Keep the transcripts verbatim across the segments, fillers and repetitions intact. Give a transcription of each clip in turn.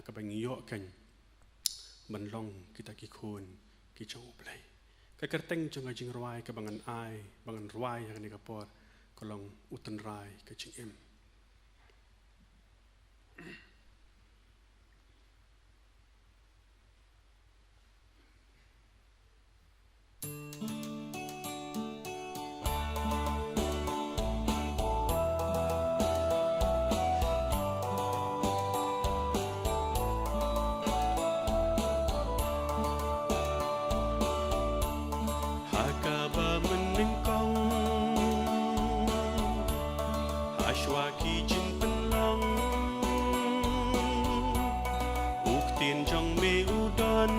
kaba ngi ïoh kein ban long kita ki khun ki jong U Blei. Ka kyrteng jong ka jingrwai kaba ngan ai, ba ngan rwai ha kane ka por, ka long U Tynrai ka Jingim. Ha kaba mynnyngkong, ha shuwa ki jingpynlong, u ktien jong me u don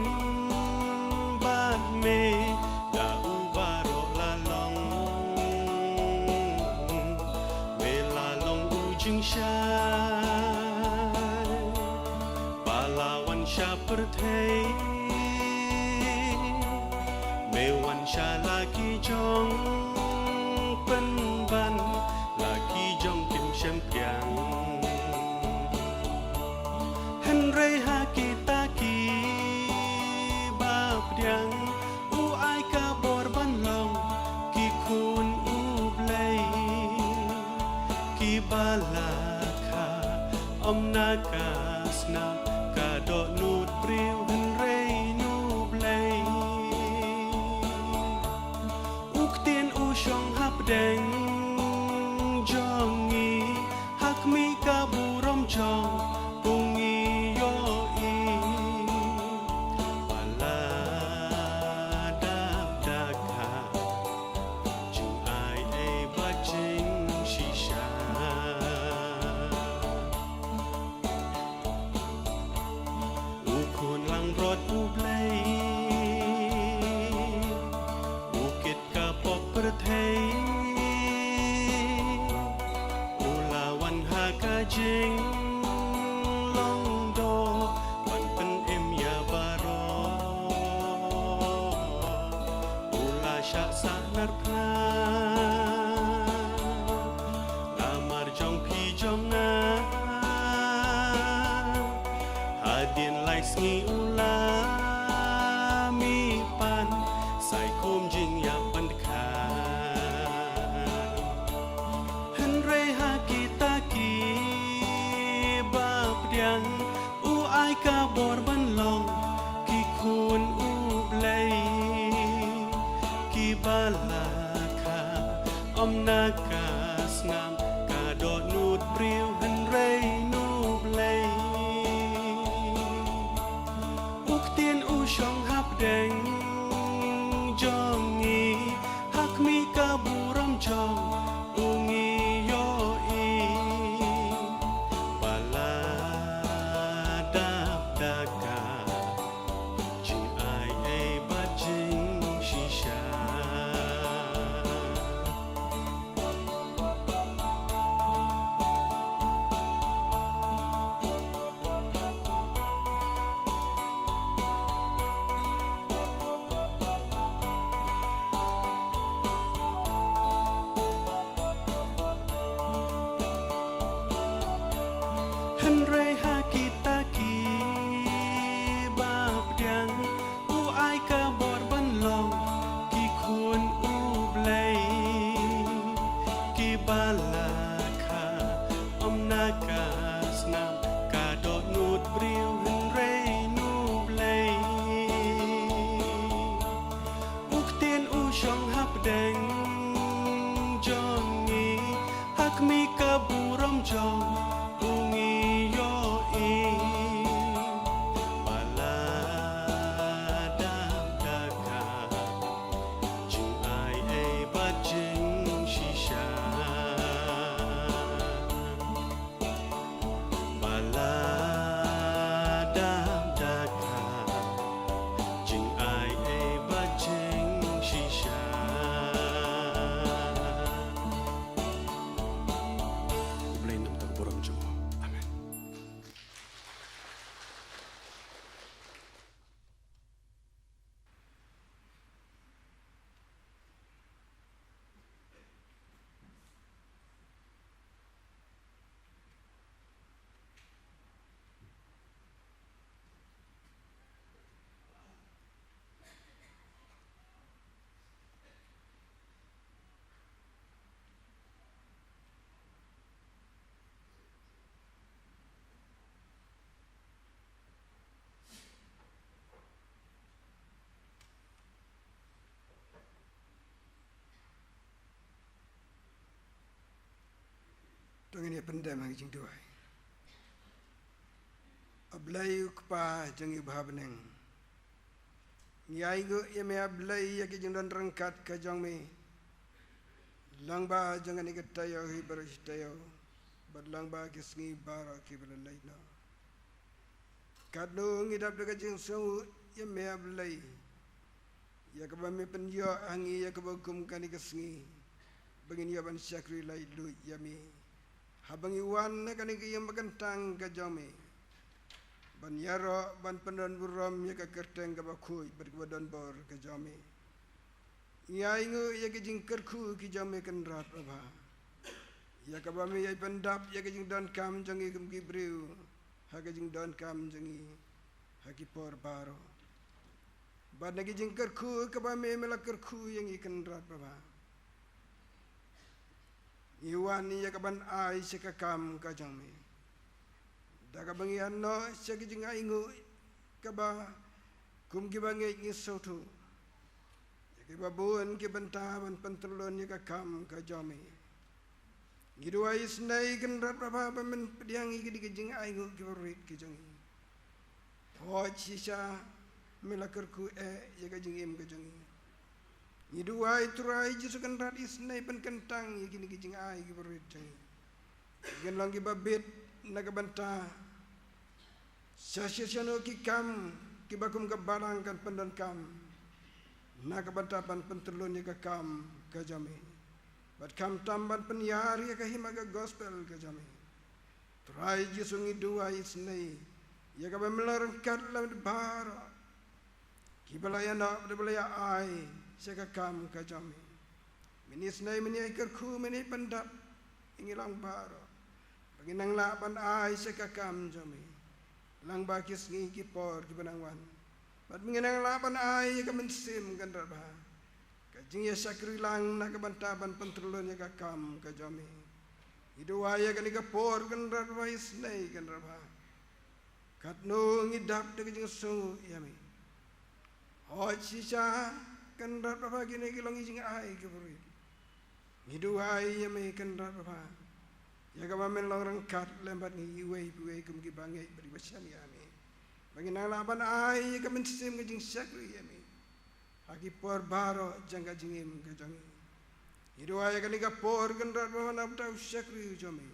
bad me, da u baroh la long. Me la long u jingshai, ba la wan sha pyrthei. Me wan sha la ki jong pynban, la ki jong kim shem pdiang. Hynrei ha kita ki ba pdiang, u ai ka bor ban long ki khun U Blei. Ki ba la kha ym na ka snam, ka dohnud briew, hynrei na U Blei. U ktien u shong hapdeng jong ngi, ha khmih ka burom jong u ngi ïohi. Ba la dap da ka jingai ei bad jingshisha. U khun langbrot U Blei, u kit ka pop pyrthei, u la wan ha ka jinglong doh, ban pynim ïa baroh. U la shah sahnarphna namar jong phi jong nga. Hadien lai sngi u la mih pan, sa ïa kum jingïap ban dkhar. Hynrei ha kita ki ba pdiang, u ai ka bor ban long ki khun U Blei. Ki ba la kha ym na ka snam, ka dohnud briew, hynrei na U Blei. U ktien u shong hapdeng jong ngi, ha khmih ka burom jong u ngi ïohi. Ba la dap da ka jingai ei bad jingshisha. Ngin ïa pyndem ha ka jingduwai. A Blei u Kpa jong ngi uba ha bneng, ngi ainguh ïa me A Blei ïa ka jingdon ryngkat ka jong me lyngba jong kane ka taïew hi baroh shi taïew bad lyngba ki sngi baroh kiba la leit noh. Katno ngi dap da ka jingsngew ïa me A Blei ïa kaba me pynïoh ha ngi ïa kaba kum kane ka sngi ba ngin ïoh ban shakri laitluid ïa me haba ngi wan ha kane ka ïing ba kyntang ka jong me ban ïaroh ban pyndon burom ïa ka kyrteng kaba khuid bad kaba donbor ka jong me. Ngi ainguh ïa ka jingkyrkhu ka jong me Kynrad babha ïa kaba me ïai pyndap ïa ka jingdonkam jong ngi kum ki briew ha ka jingdonkam jong ngi ha ki por baroh. Bad na ka jingkyrkhu kaba me me la kyrkhu ïa ngi Kynrad babha, ngi wan ïa ka ban ai sha ka kam ka jong me da kaba ngi ïa noh sha ka jingainguh kaba kum kiba ngeit ngi sngewthuh ïa kiba bun ki bynta ban pyntyllun ïa ka kam ka jong me. Ngi duwai isynei Kynrad babha ba men pdiang ïa kine ki jingainguh kiba rit ki jong ngi. Hooid shisha me la kyrkhu eh ïa ka jingim ka jong ngi. Ngi duwai Trai Jisu Kynrad isynei pynkyntang ïa kine ki jingai kiba rit jong ngi. Kin long kiba bit na ka bynta sha shisha no ki kam kiba kum ka balang kan pyndonkam na ka bynta ban pyntyllun ïa ka kam ka jong me bad khamtam ban pynïar ïa ka hima ka gospel ka jong me. Trai Jisu ngi duwai isynei ïa kaba me la ryngkat lem baroh kiba la ïa noh bad ba la ïa ai sha ka kam ka jong me. Mynne isynei men ïai kyrkhu men ïai pyndap ïa ngi lang baroh ba ngin nang lah ban ai sha ka kam jong me lyngba ki sngi ki por kiba nang wan. Bad ba ngin nang lah ban ai ïa ka mynsiem Kynrad babha ka jingïashakri lang na ka bynta ban pyntyllun ïa ka kam ka jong me. Ngi duwai ïa kane ka por Kynrad babha isynei Kynrad babha katno ngi dap da ka jingsngew ïa me. Hooid shisha Kynrad babha kine ki long ki jingai kiba rit. Ngi duwai ïa me Kynrad babha ïa kaba men long ryngkat lem bad ngi iwei pa iwei kum kiba ngeit bad kiba shaniah ïa me ba ngin nang lah ban ai ïa ka mynsiem ka jingshakri ïa me ha ki por baroh jong ka jingim ka jong ngi. Ngi duwai ïa kane ka por Kynrad babha na ka bynta u shakri u jong me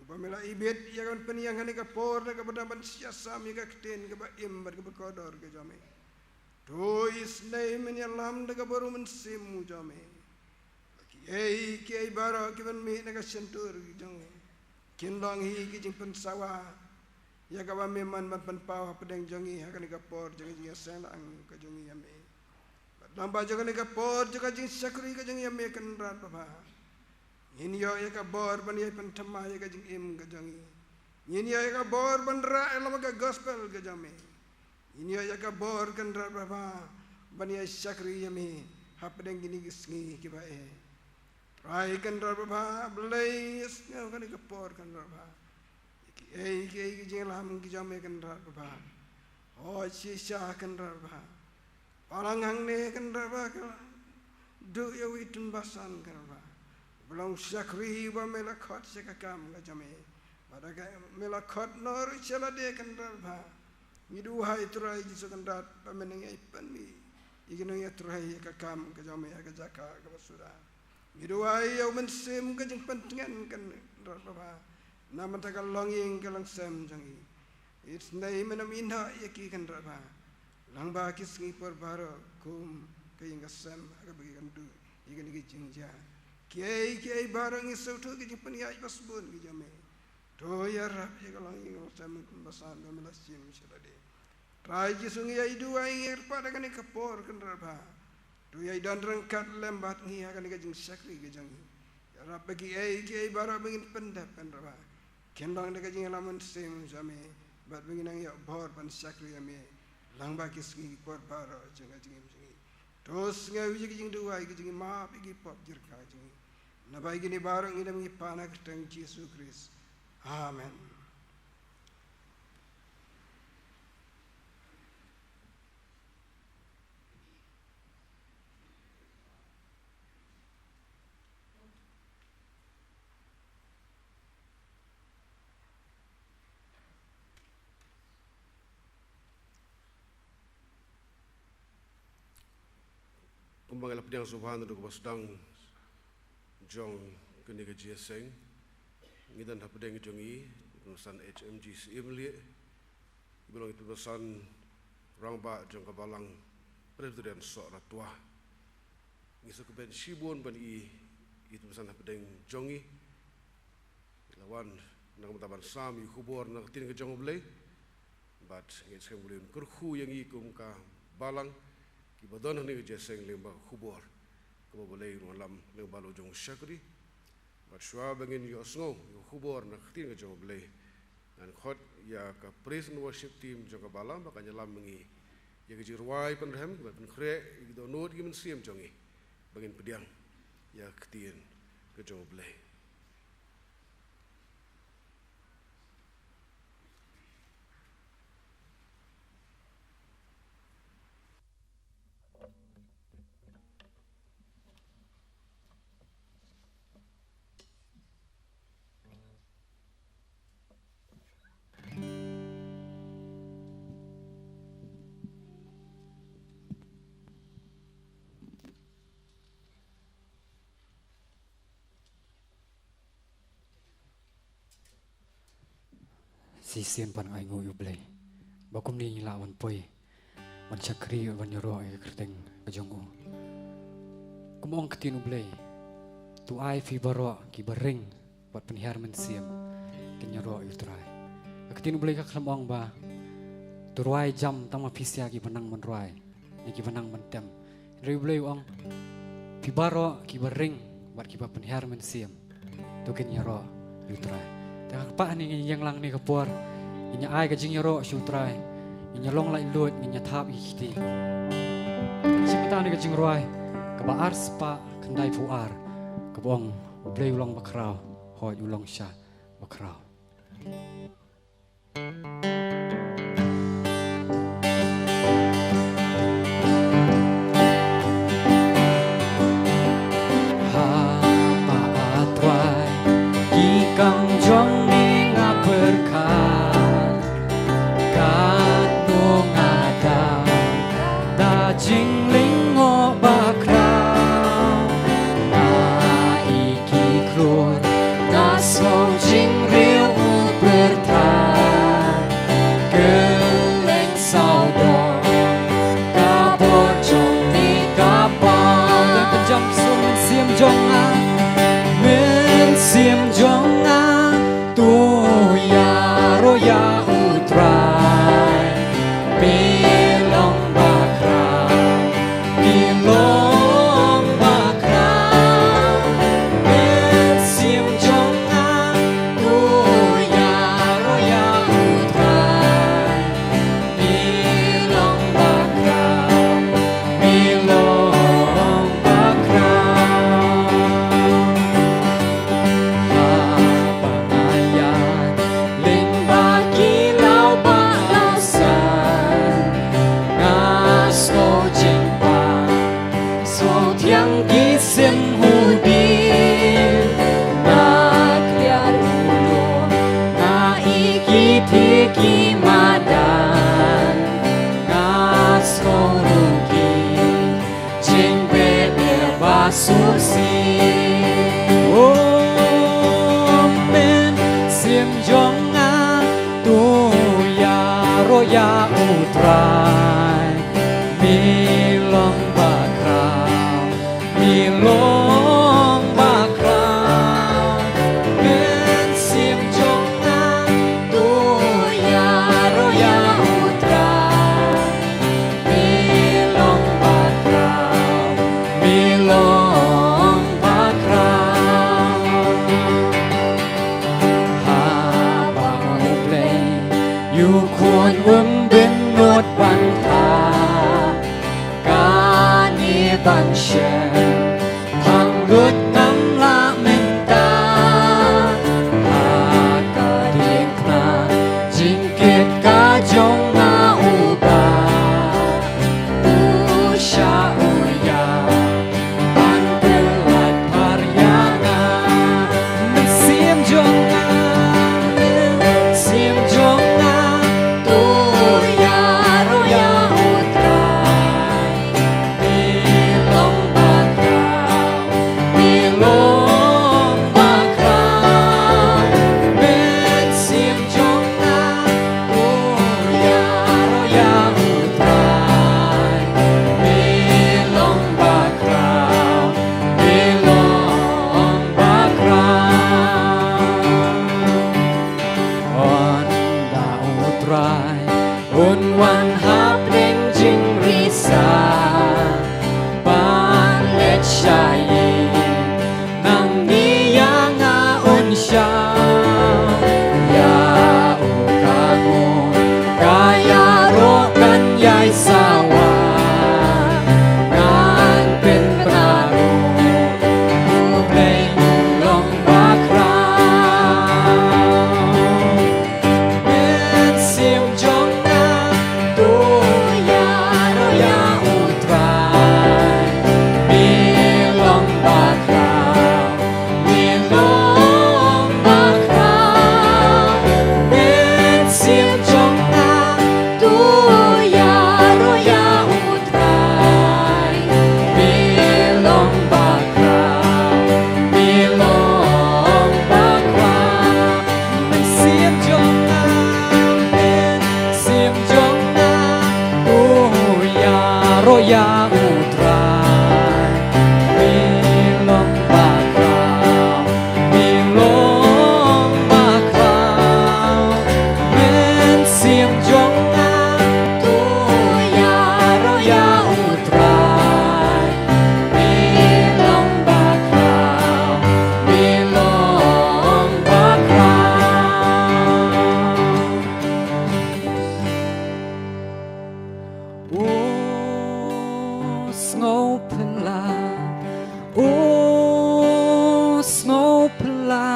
uba me la ibit ïa ka ban pynïeng ha kane ka por na ka bynta ban shah sam ïa ka ktien kaba im bad kaba kordor ka jong me. To isynei men ïalam da ka bor u Mynsiem u jong me. Kiei kiei baroh kiban mih na ka shyntur jong ngi kin long hi ki jingpynsawa ïa kaba me mon ban pynpaw hapdeng jong ngi ha kane ka por jong ka jingïaseng lang ka jong ngi ïa me. Bad lyngba jong kane ka por jong ka jingshakri ka jong ngi ïa me Kynrad babha, ngin ïoh ïa ka bor ban ïai pynthymmai ïa ka jingim ka jong ngi. Ngin ïoh ïa ka bor ban rah ïalam ka gospel ka jong me. Ngin ïoh ïa ka bor Kynrad babha ban ïai shakri ïa me hapdeng kine ki sngi kiba eh. Trai Kynrad babha, Blei ïasngew kane ka por Kynrad babha ïa kiei kiei ki jingïalam ki jong me Kynrad babha. Hooid shisha Kynrad babha, balang hangne Kynrad babha ka duh ïa uwei u tymmen basan Kynrad babha uba long shakri uba me la khot sha ka kam ka jong me. Bad ka me la khot noh ruh sha lade Kynrad babha. Ngi duwai Trai Jisu Kynrad ba men nang ïai pynmih ïa ki nongïatreilang ïa ka kam ka jong me ha ka jaka kaba suda. Ngi duwai ïa u Mynsiem ka jingpyntngen Kynrad babha na ka bynta ka longïing ka longsem jong ngi. Isynei men ym ïehnoh ïa ki Kynrad babha lyngba ki sngi por baroh kum ka ïing ka sem ha kaba ki kan duh ïa kine ki jingjia. Kiei kiei baroh ngi sngewthuh ki jingpynïaid ba sbun ki jong me. To ïarap ïa ka longïing ka longsem u tymmen basan ba me la shim sha lade. Trai Jisu ngi ïai duwai ngi kyrpad ha kane ka por Kynrad babha. To ïai don ryngkat lem bad ngi ha kane ka jingshakri ka jong ngi. Ïarap ba kiei kiei baroh ba ngin pyndep Kynrad babha kin long da ka jingïalam Mynsiem jong me bad ba ngin nang ïoh bor ban shakri ïa me lyngba ki sngi ki por baroh jong ka jingim jong ngi. To sngew ïa ki jingduwai ki jingmap ïa ki pop jyrkha jong ngi. Naba ïa kine baroh ngi dang ïa pan ha ka kyrteng Jisu Khrist. Amen. Ba ngi la pdiang sngewbha naduh kaba sdang jong kane ka jingïaseng. Ngi don hapdeng jong ngi i Kong San H M G Syiemlieh, iba long i Kong San Rangbah jong ka Balang Presbyterian Sohra Twa. Ngi sngewkmen shibun ban i i Kong San hapdeng jong ngi. La wan na ka bynta ban sam ïa ka khubor na ka ktien ka jong U Blei. Bad ngi skhem U Blei un kyrkhu ïa ngi kum ka balang kiba don hangne ka jingïaseng lyngba ka khubor kaba U Blei un wallam lyngba la u jong u shakri. Bad shuwa ba ngin ïohsngew ïa ka khubor na ka ktien ka jong U Blei, ngan khot ïa ka praise and worship team jong ka balang ba kan ïalam ma ngi ïa ka jingrwai pynrhem bad pynkhreh ïa ki dohnud ki mynsiem jong ngi ba ngin pdiang ïa ka ktien ka jong U Blei. Shisien pat nga ainguh ïa U Blei ba kumne ngi lah ban poi ban shakri, ban ïaroh ïa ka kyrteng ka jong u. Kum ong ka ktien U Blei, to ai phi baroh kiba ring bad pynhiar mynsiem kin ïaroh ïa U Trai. Ka ktien U Blei ka khlem ong ba to rwai jam tang ma phi sha kiba nang ban rwai ne kiba nang ban tem. Hynrei U Blei u ong, phi baroh kiba ring bad kiba pynhiar mynsiem, to kin ïaroh ïa U Trai. Te ha kaba ngi ïeng lang ne ka por, ngin ïa ai ka jingïaroh sha U Trai, ngin ïa long laitluid, ngin ïa thap ïa ki kti. Sha kata ne ka jingrwai kaba ar spah khyndai phew ar, kaba ong, U Blei u long bakhraw, hooid u long sha bakhraw. Haba nga rwai ki kam jong me nga pyrkhat, katno nga dang da jinglyngngoh bakhraw. Nga i ki khlur, nga sngew jingriew u pyrthat. Kylleng sawdong ka bor jong me ka pang. Pynjam suk mynsiem jong nga, mynsiem jong nga. To ïaroh ïa U Trai, me long bakhraw, me long bakhraw. Mynsiem jong nga, to ïaroh ïa U Trai, me long bakhraw, me long bakhraw. Haba nga ïaid lyngba ki law bah law san, nga sngew jingpang, sngew thiang ki sim hudim. Nga kliar u lum, nga i ki thik ki madan, nga sngew ruh ki jingbeh beh ba sngewsih. O mynsiem jong nga, to ïaroh ïa U Trai, me long bakhraw, me long bakhraw. Mynsiem jong nga, to ïaroh ïa U Trai, me long bakhraw, me long bakhraw. Haba U Blei u khun um bynnud ban thap, kane ban shem, phang lut ngam lah mynta. Ha ka diengphna jingkit ka jong nga, u Bah, u shah u ïa ban pyllait phar ïa nga. Mynsiem jong nga, mynsiem jong nga, to ïaroh ïa U Trai, me long Un wan hapdeng jingrisa ban leit sha ïing. Nangne ïa nga un shah ïa u ka ngun, ka ïaroh kan ïai sawa. Ngan pynpaw ruh, U Blei u long bakhraw. Mynsiem jong nga, to ïaroh ïa U Trai. Me long bakhraw, me long bakhraw. Mynsiem jong nga, to ïaroh ïa U Trai. Me long bakhraw, me long bakhraw. Mynsiem jong nga, mynsiem jong nga, to ïaroh ïa U Trai. Me long bakhraw, me long bakhraw. Mynsiem jong nga, to ïaroh ïa U Trai. Me long bakhraw, me long bakhraw. U sngewphylla, u sngewphylla,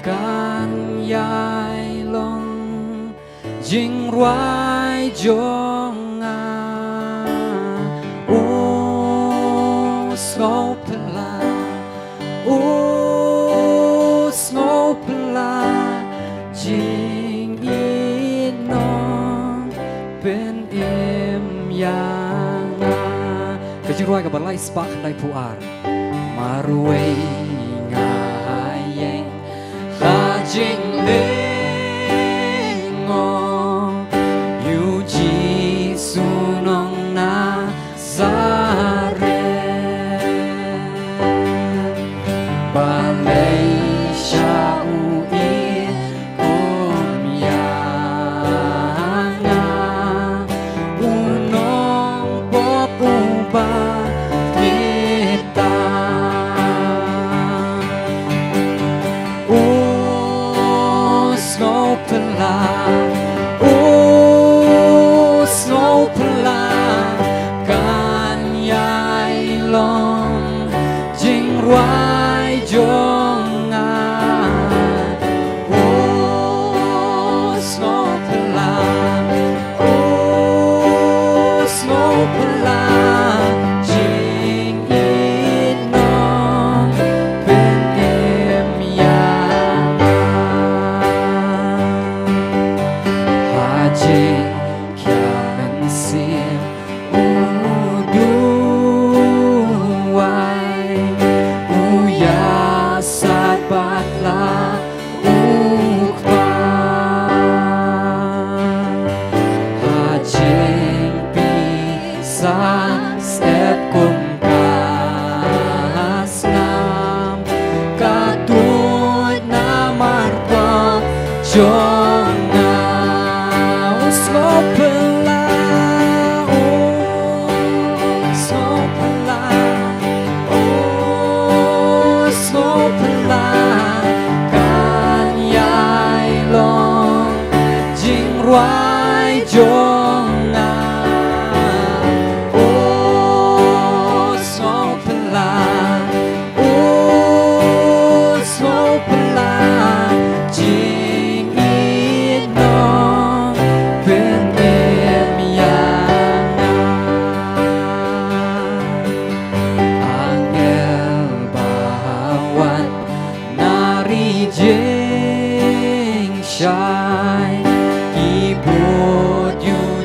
kan ïai long jingrwai jong nga. U sngewphylla, u sngewphylla, jingïeit nongpynim ïa nga. Ka jingrwai kaba lai spah khyndai phew ar. Marwei nga ïeng ha jinglyngngoh ïa u Jisu nong Nasaret. Balei sha u i kum ïa nga, u nongpop uba tip tang. U sngewphylla, u sngewphylla, kan ïai long jingrwai jong nga. U sngewphylla, u sngewphylla, jingïeit nongpynim ïa nga. Ha jingkhia mynsiem u duwai, u ïasaid bad la u kpa. Ha jingpisa sep kum ka snam, ka tuid namar ka jong nga. U sngewphylla, u sngewphylla, u sngewphylla, kan ïai long jingrwai jong nga. U sngewphylla, u sngewphylla, jingïeit nongpynim ïa nga. Angel ba wan na ri jingshai, ki bud ïa u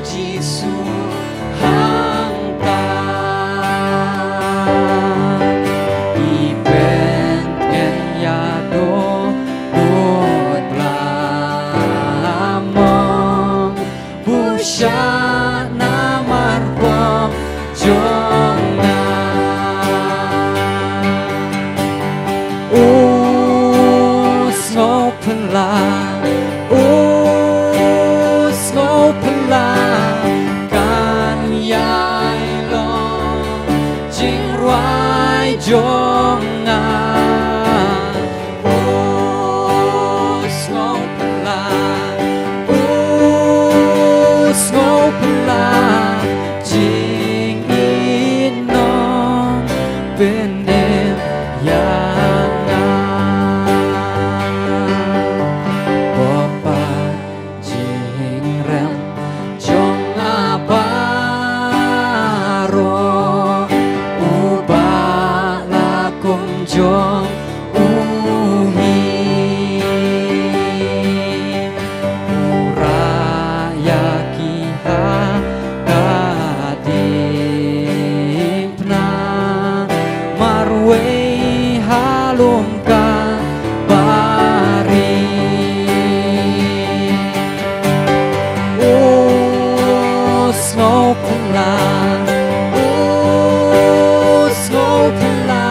Pla jingin nong pynim ïa nga. Bapa jingrem jong nga baroh, u ba la kum jong u hi. U rah ïa ki ha ka diengphna, marwei ha lum Kalbari. O sngewphylla, o sngewphylla,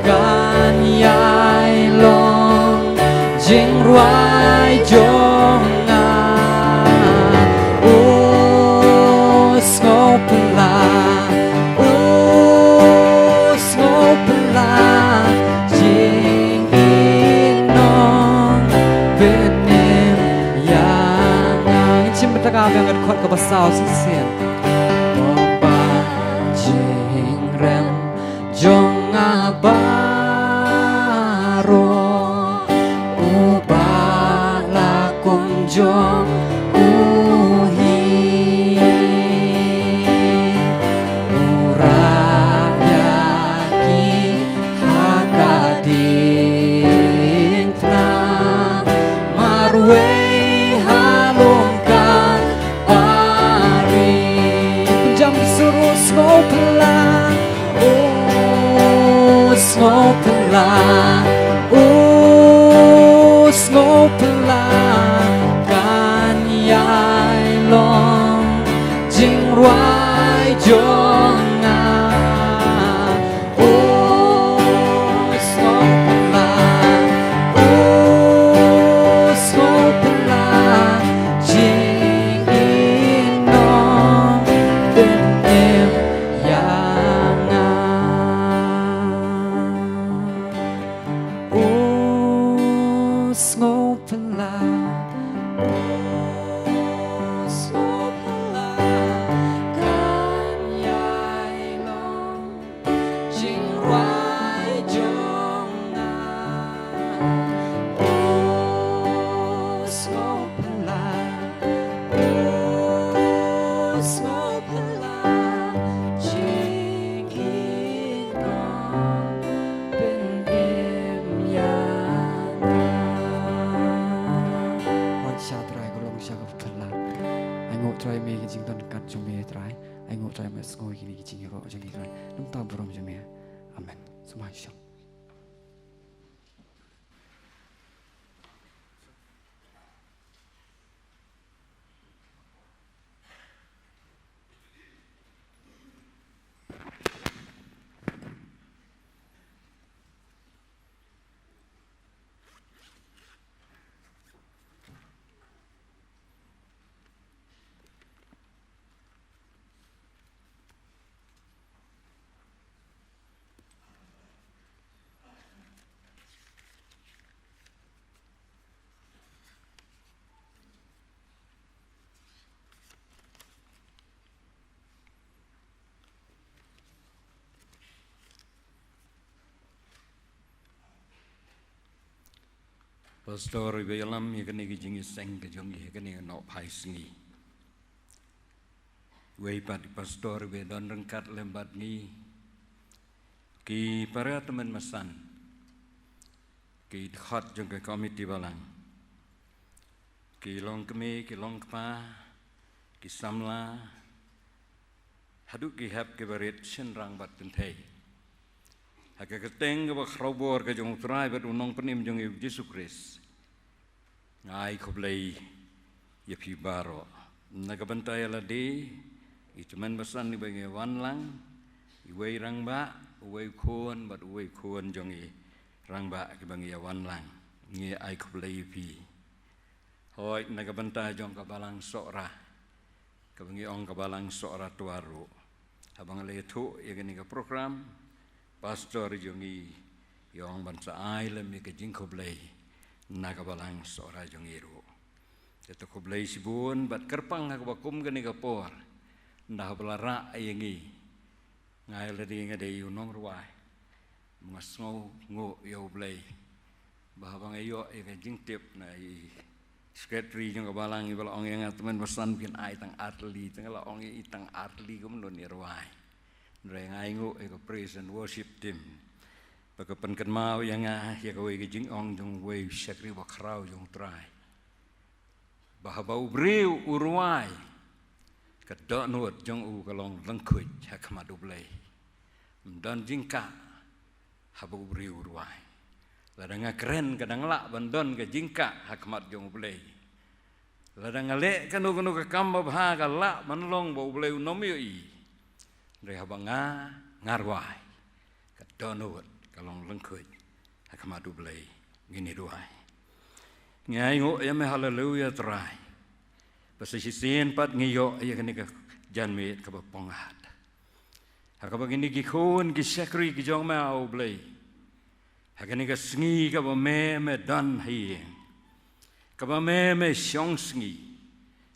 kan ïai long jingrwai jong nga. O sngewphylla, o sngewphylla, jingin nong pynim ïa nga. Ngin shim bynta ka biang, ngat khot kaba saw shisien. Bapa jingrem jong nga baroh, u ba la kum jong u hi. U rah ïa ki ha ka diengphna, marwei ha lum Kalbari. Pynjam ki sur. O sngewphylla, o sngewphylla, o sngewphylla, kan ïai long jingrwai jong nga. O sngewphylla, o sngewphylla, jingin nong pynim ïa nga. O sngewphylla, o sngewphylla, kan ïai long jingrwai jong nga. O sngewphylla, o sngewphylla, jingin nong pynim ïa nga. Hoi sha Trai, ka long sha ka phylla. Ainguh Trai me ki jingdon kat jong me Trai. Ainguh Trai me sngew kine ki jingïaroh jong ngi Trai. Namar ka burom jong me. Amen. Sumar shong. Pastor iba ïalam ïa kane ka jingïaseng ka jong ngi ha kane ka nohphai sngi. Wei pat i pastor iba don ryngkat lem bad ngi. Ki para tymmen basan. Ki dkhot jong ka komiti balang. Ki long kmie, ki long kpa, ki samla. Haduh ki hep ki barit shynrang bad kynthei. Ha ka kyrteng kaba khraw bor ka jong U Trai bad U Nongpynim jong ngi U Jisu Khrist. Nga ai khublei ïa phi baroh. Na ka bynta ïa lade, i tymmen basan iba ngi wan lang, iwei rangbah, uwei khun, bad uwei khun jong i rangbah kiba ngi ïa wan lang. Ngi ai khublei ïa phi. Hooid, na ka bynta jong ka balang Sohra. Kaba ngi ong ka balang Sohra Twa ruh. Haba nga la ïathuh ïa kane ka program, pastor jong ngi i ong ban sa ai lem ïa ka jingkhublei na ka balang Sohra jong ngi ruh. Te to khublei shibun bad kyrpang ha kaba kum kane ka por. Nda haba la rah ïa ngi. Nga ïa lade nga dei u nongrwai. Nga sngew nguh ïa U Blei. Ba haba nga ïoh ïa ka jingtip na i secretary jong ka balang iba la ong ïa nga, Tymmen Basan, phin ai tang ar tylli. Te nga la ong ïa i, tang ar tylli kumno ngi rwai. Hynrei nga ai nguh ïa ka praise and worship team ba ka pynkynmaw ïa nga ïa kawei ka jingong jong uwei u shakri bakhraw jong U Trai. Ba haba u briew u rwai, ka dohnud jong u ka long lyngkhuid ha khmat U Blei. Ym don jingkah haba u briew u rwai. Lada nga kren ka dang lah ban don ka jingkah ha khmat jong U Blei. Lada nga leh kano kano ka kam babha ka lah ban long ba U Blei un ym ïohi. Hynrei haba nga, nga rwai, ka dohnud ka long lyngkhuid ha khmat U Blei. Ngin ïa duwai. Ngi ai nguh ïa me, haleluya Trai. Ba sa shisien pat ngi ïoh ïa kane ka janmiet kaba pyngat. Ha kaba kine ki khun ki shakri ki jong me, A Blei, ha kane ka sngi kaba me, me don ha ïing, kaba me, me shong sngi,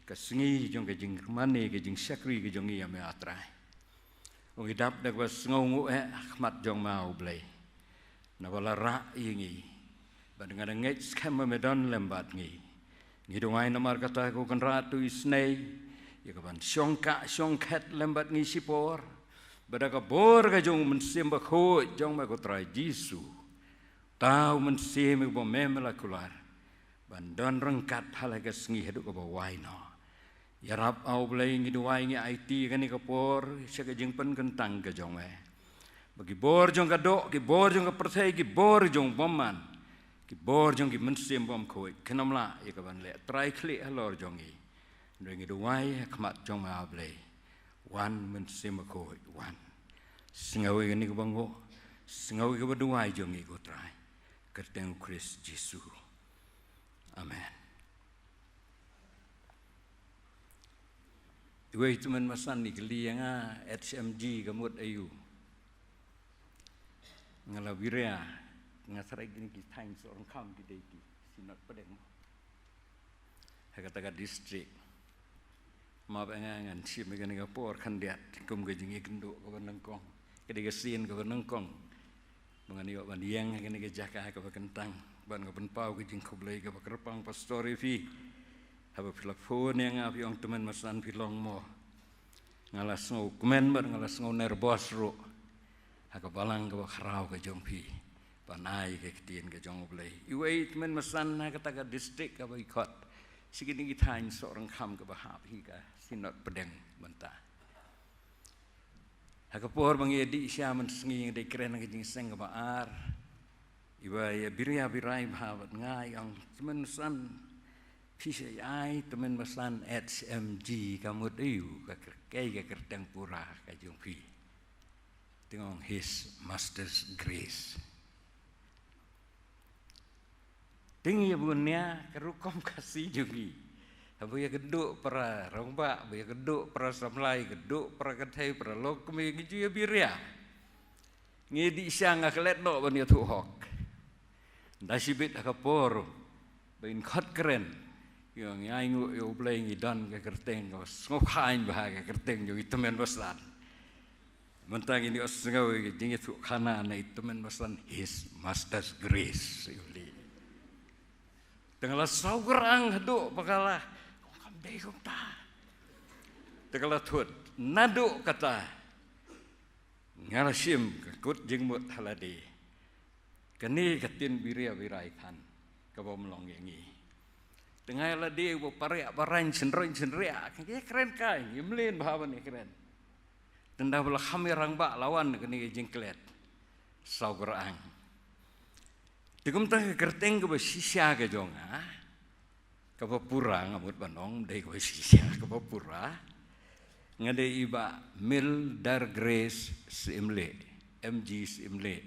ka sngi jong ka jingmane ka jingshakri ka jong ngi ïa me, A Trai. Ngi dap da kaba sngewnguh eh ha khmat jong me, A Blei. Naba la rah ïa ngi. Bad nga da ngeit skhem ba me don lem bad ngi. Ngi duwai namar kata, ko Kynrad, to isynei ïa ka ban shongkah shongkhet lem bad ngi shipor. Bad da ka bor ka jong u Mynsiem Bakhuid jong me, ko Trai Jisu, uta u Mynsiem uba me, me la kular ban don ryngkat ha la ka sngi haduh kaba wai noh. Ïarap, A Blei, ngi duwai, ngi aiti kane ka por sha ka jingpynkyntang ka jong me. Ba ki bor jong ka doh, ki bor jong ka pyrthei, ki bor jong u bymman, ki bor jong ki mynsiem bymkhuid kin ym lah ïa ka ban leh trai khlieh halor jong ngi. Hynrei ngi duwai ha khmat jong me, A Blei. Wan, Mynsiem Bakhuid, wan. Sngew ïa kane kaba nguh, sngew ïa kaba duwai jong ngi, ko Trai. Kyrteng u Khrist Jisu. Amen. Iwei i tymmen basan i kylli ïa nga, H M G ka mut aïu. Nga la biria, nga tharai kine ki thaiñ Sohryngkham ki dei ki Synod Pdeng. Ha kata ka district. Map ïa nga, ngan shim ïa kane ka por khyndiat kum ka jingïakynduh kaba nyngkong. Ka dei ka sien kaba nyngkong ba ngan ïoh ban ïeng ha kane ka jaka kaba kyntang ban nga pynpaw ka jingkhublei kaba kyrpang, pastor, ïa phi. Haba phi la phone ïa nga, phi ong, Tymmen Basan, phi long mo? Nga la sngewkmen bad nga la sngew nervous ruh ha ka balang kaba khraw ka jong phi ban ai ka ktien ka jong U Blei. Iwei i tymmen basan ha kata ka district kaba i khot sha kine ki thaiñ Sohryngkham kaba hap hi ka Synod Pdeng mynta. Ha ka por ba ngi ïa dih sha mynsngi, nga dei kren ka jingseng kaba ar. Iba ïa biria birai bha bad nga, i ong, Tymmen Basan, phi sa ai Tymmen Basan H M G ka mut aïu? Ka kyr-, kaei ka kyrteng pura ka jong phi? Te nga ong, His Master's Grace. Te ngi ïa bun nia ka rukom Khasi jong ngi. Haba ïakynduh para rangbah, ba ïakynduh para samla, ïakynduh para kynthei, para longkmie, ngi ju ïa biria. Ngi dih sha, nga klet noh ban ïathuh hok. Nda shibit ha ka por ba in khot kren, ïa ngi ainguh ïa U Blei, ngi don ka kyrteng kaba sngewkhlaiñ bha, ka kyrteng jong i Tymmen Basan. Mynta ngin ïohsngew ïa ka jingïathuhkhana na i Tymmen Basan, His Master's Grace. Te nga la saw kyrang haduh ba ka la, kam dei kumta. Te ka la thut, naduh kata nga la shim ka kut jingmut ha lade. Kane ka ktien biria birai than kaba ym long ïa ngi. Te nga ïa lade uba pariah baraiñ, shynroiñ shynriah, ka ngi kren kai, ngi mlien bha ban ïa kren. Te nda ba la kham ïa rangbah la wan kane ka jingklet. Saw kyrang. Te kumta ka kyrteng kaba shisha ka jong nga, kaba pura, nga mut ban ong, dei kaba shisha, kaba pura. Nga dei i Bah Mildar Grace Syiemlieh, M G Syiemlieh.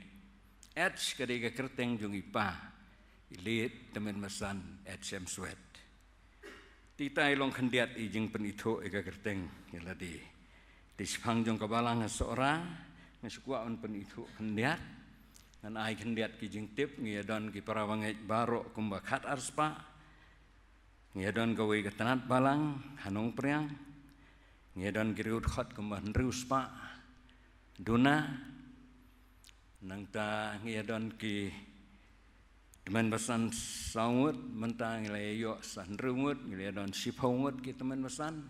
H ka dei ka kyrteng jong i pa, i late Tymmen Basan H M Swett. Te ita i long khyndiat i jingpynithuh ïa ka kyrteng ïa lade. Te shaphang jong ka balang ha Sohra, nga shu kwah ban pynithuh khyndiat. Ngan ai khyndiat ki jingtip, ngi ïa don ki para bangeit baroh kumba khat ar spah. Ngi ïa don kawei ka tnat balang ha Nongpriang. Ngi ïa don ki riewdkhot kumba hynriew spah duna. Nangta ngi ïa don ki tymmen basan saw ngut, mynta ngi la ïoh sa hynriew ngut, ngi la ïa don shiphew ngut ki tymmen basan.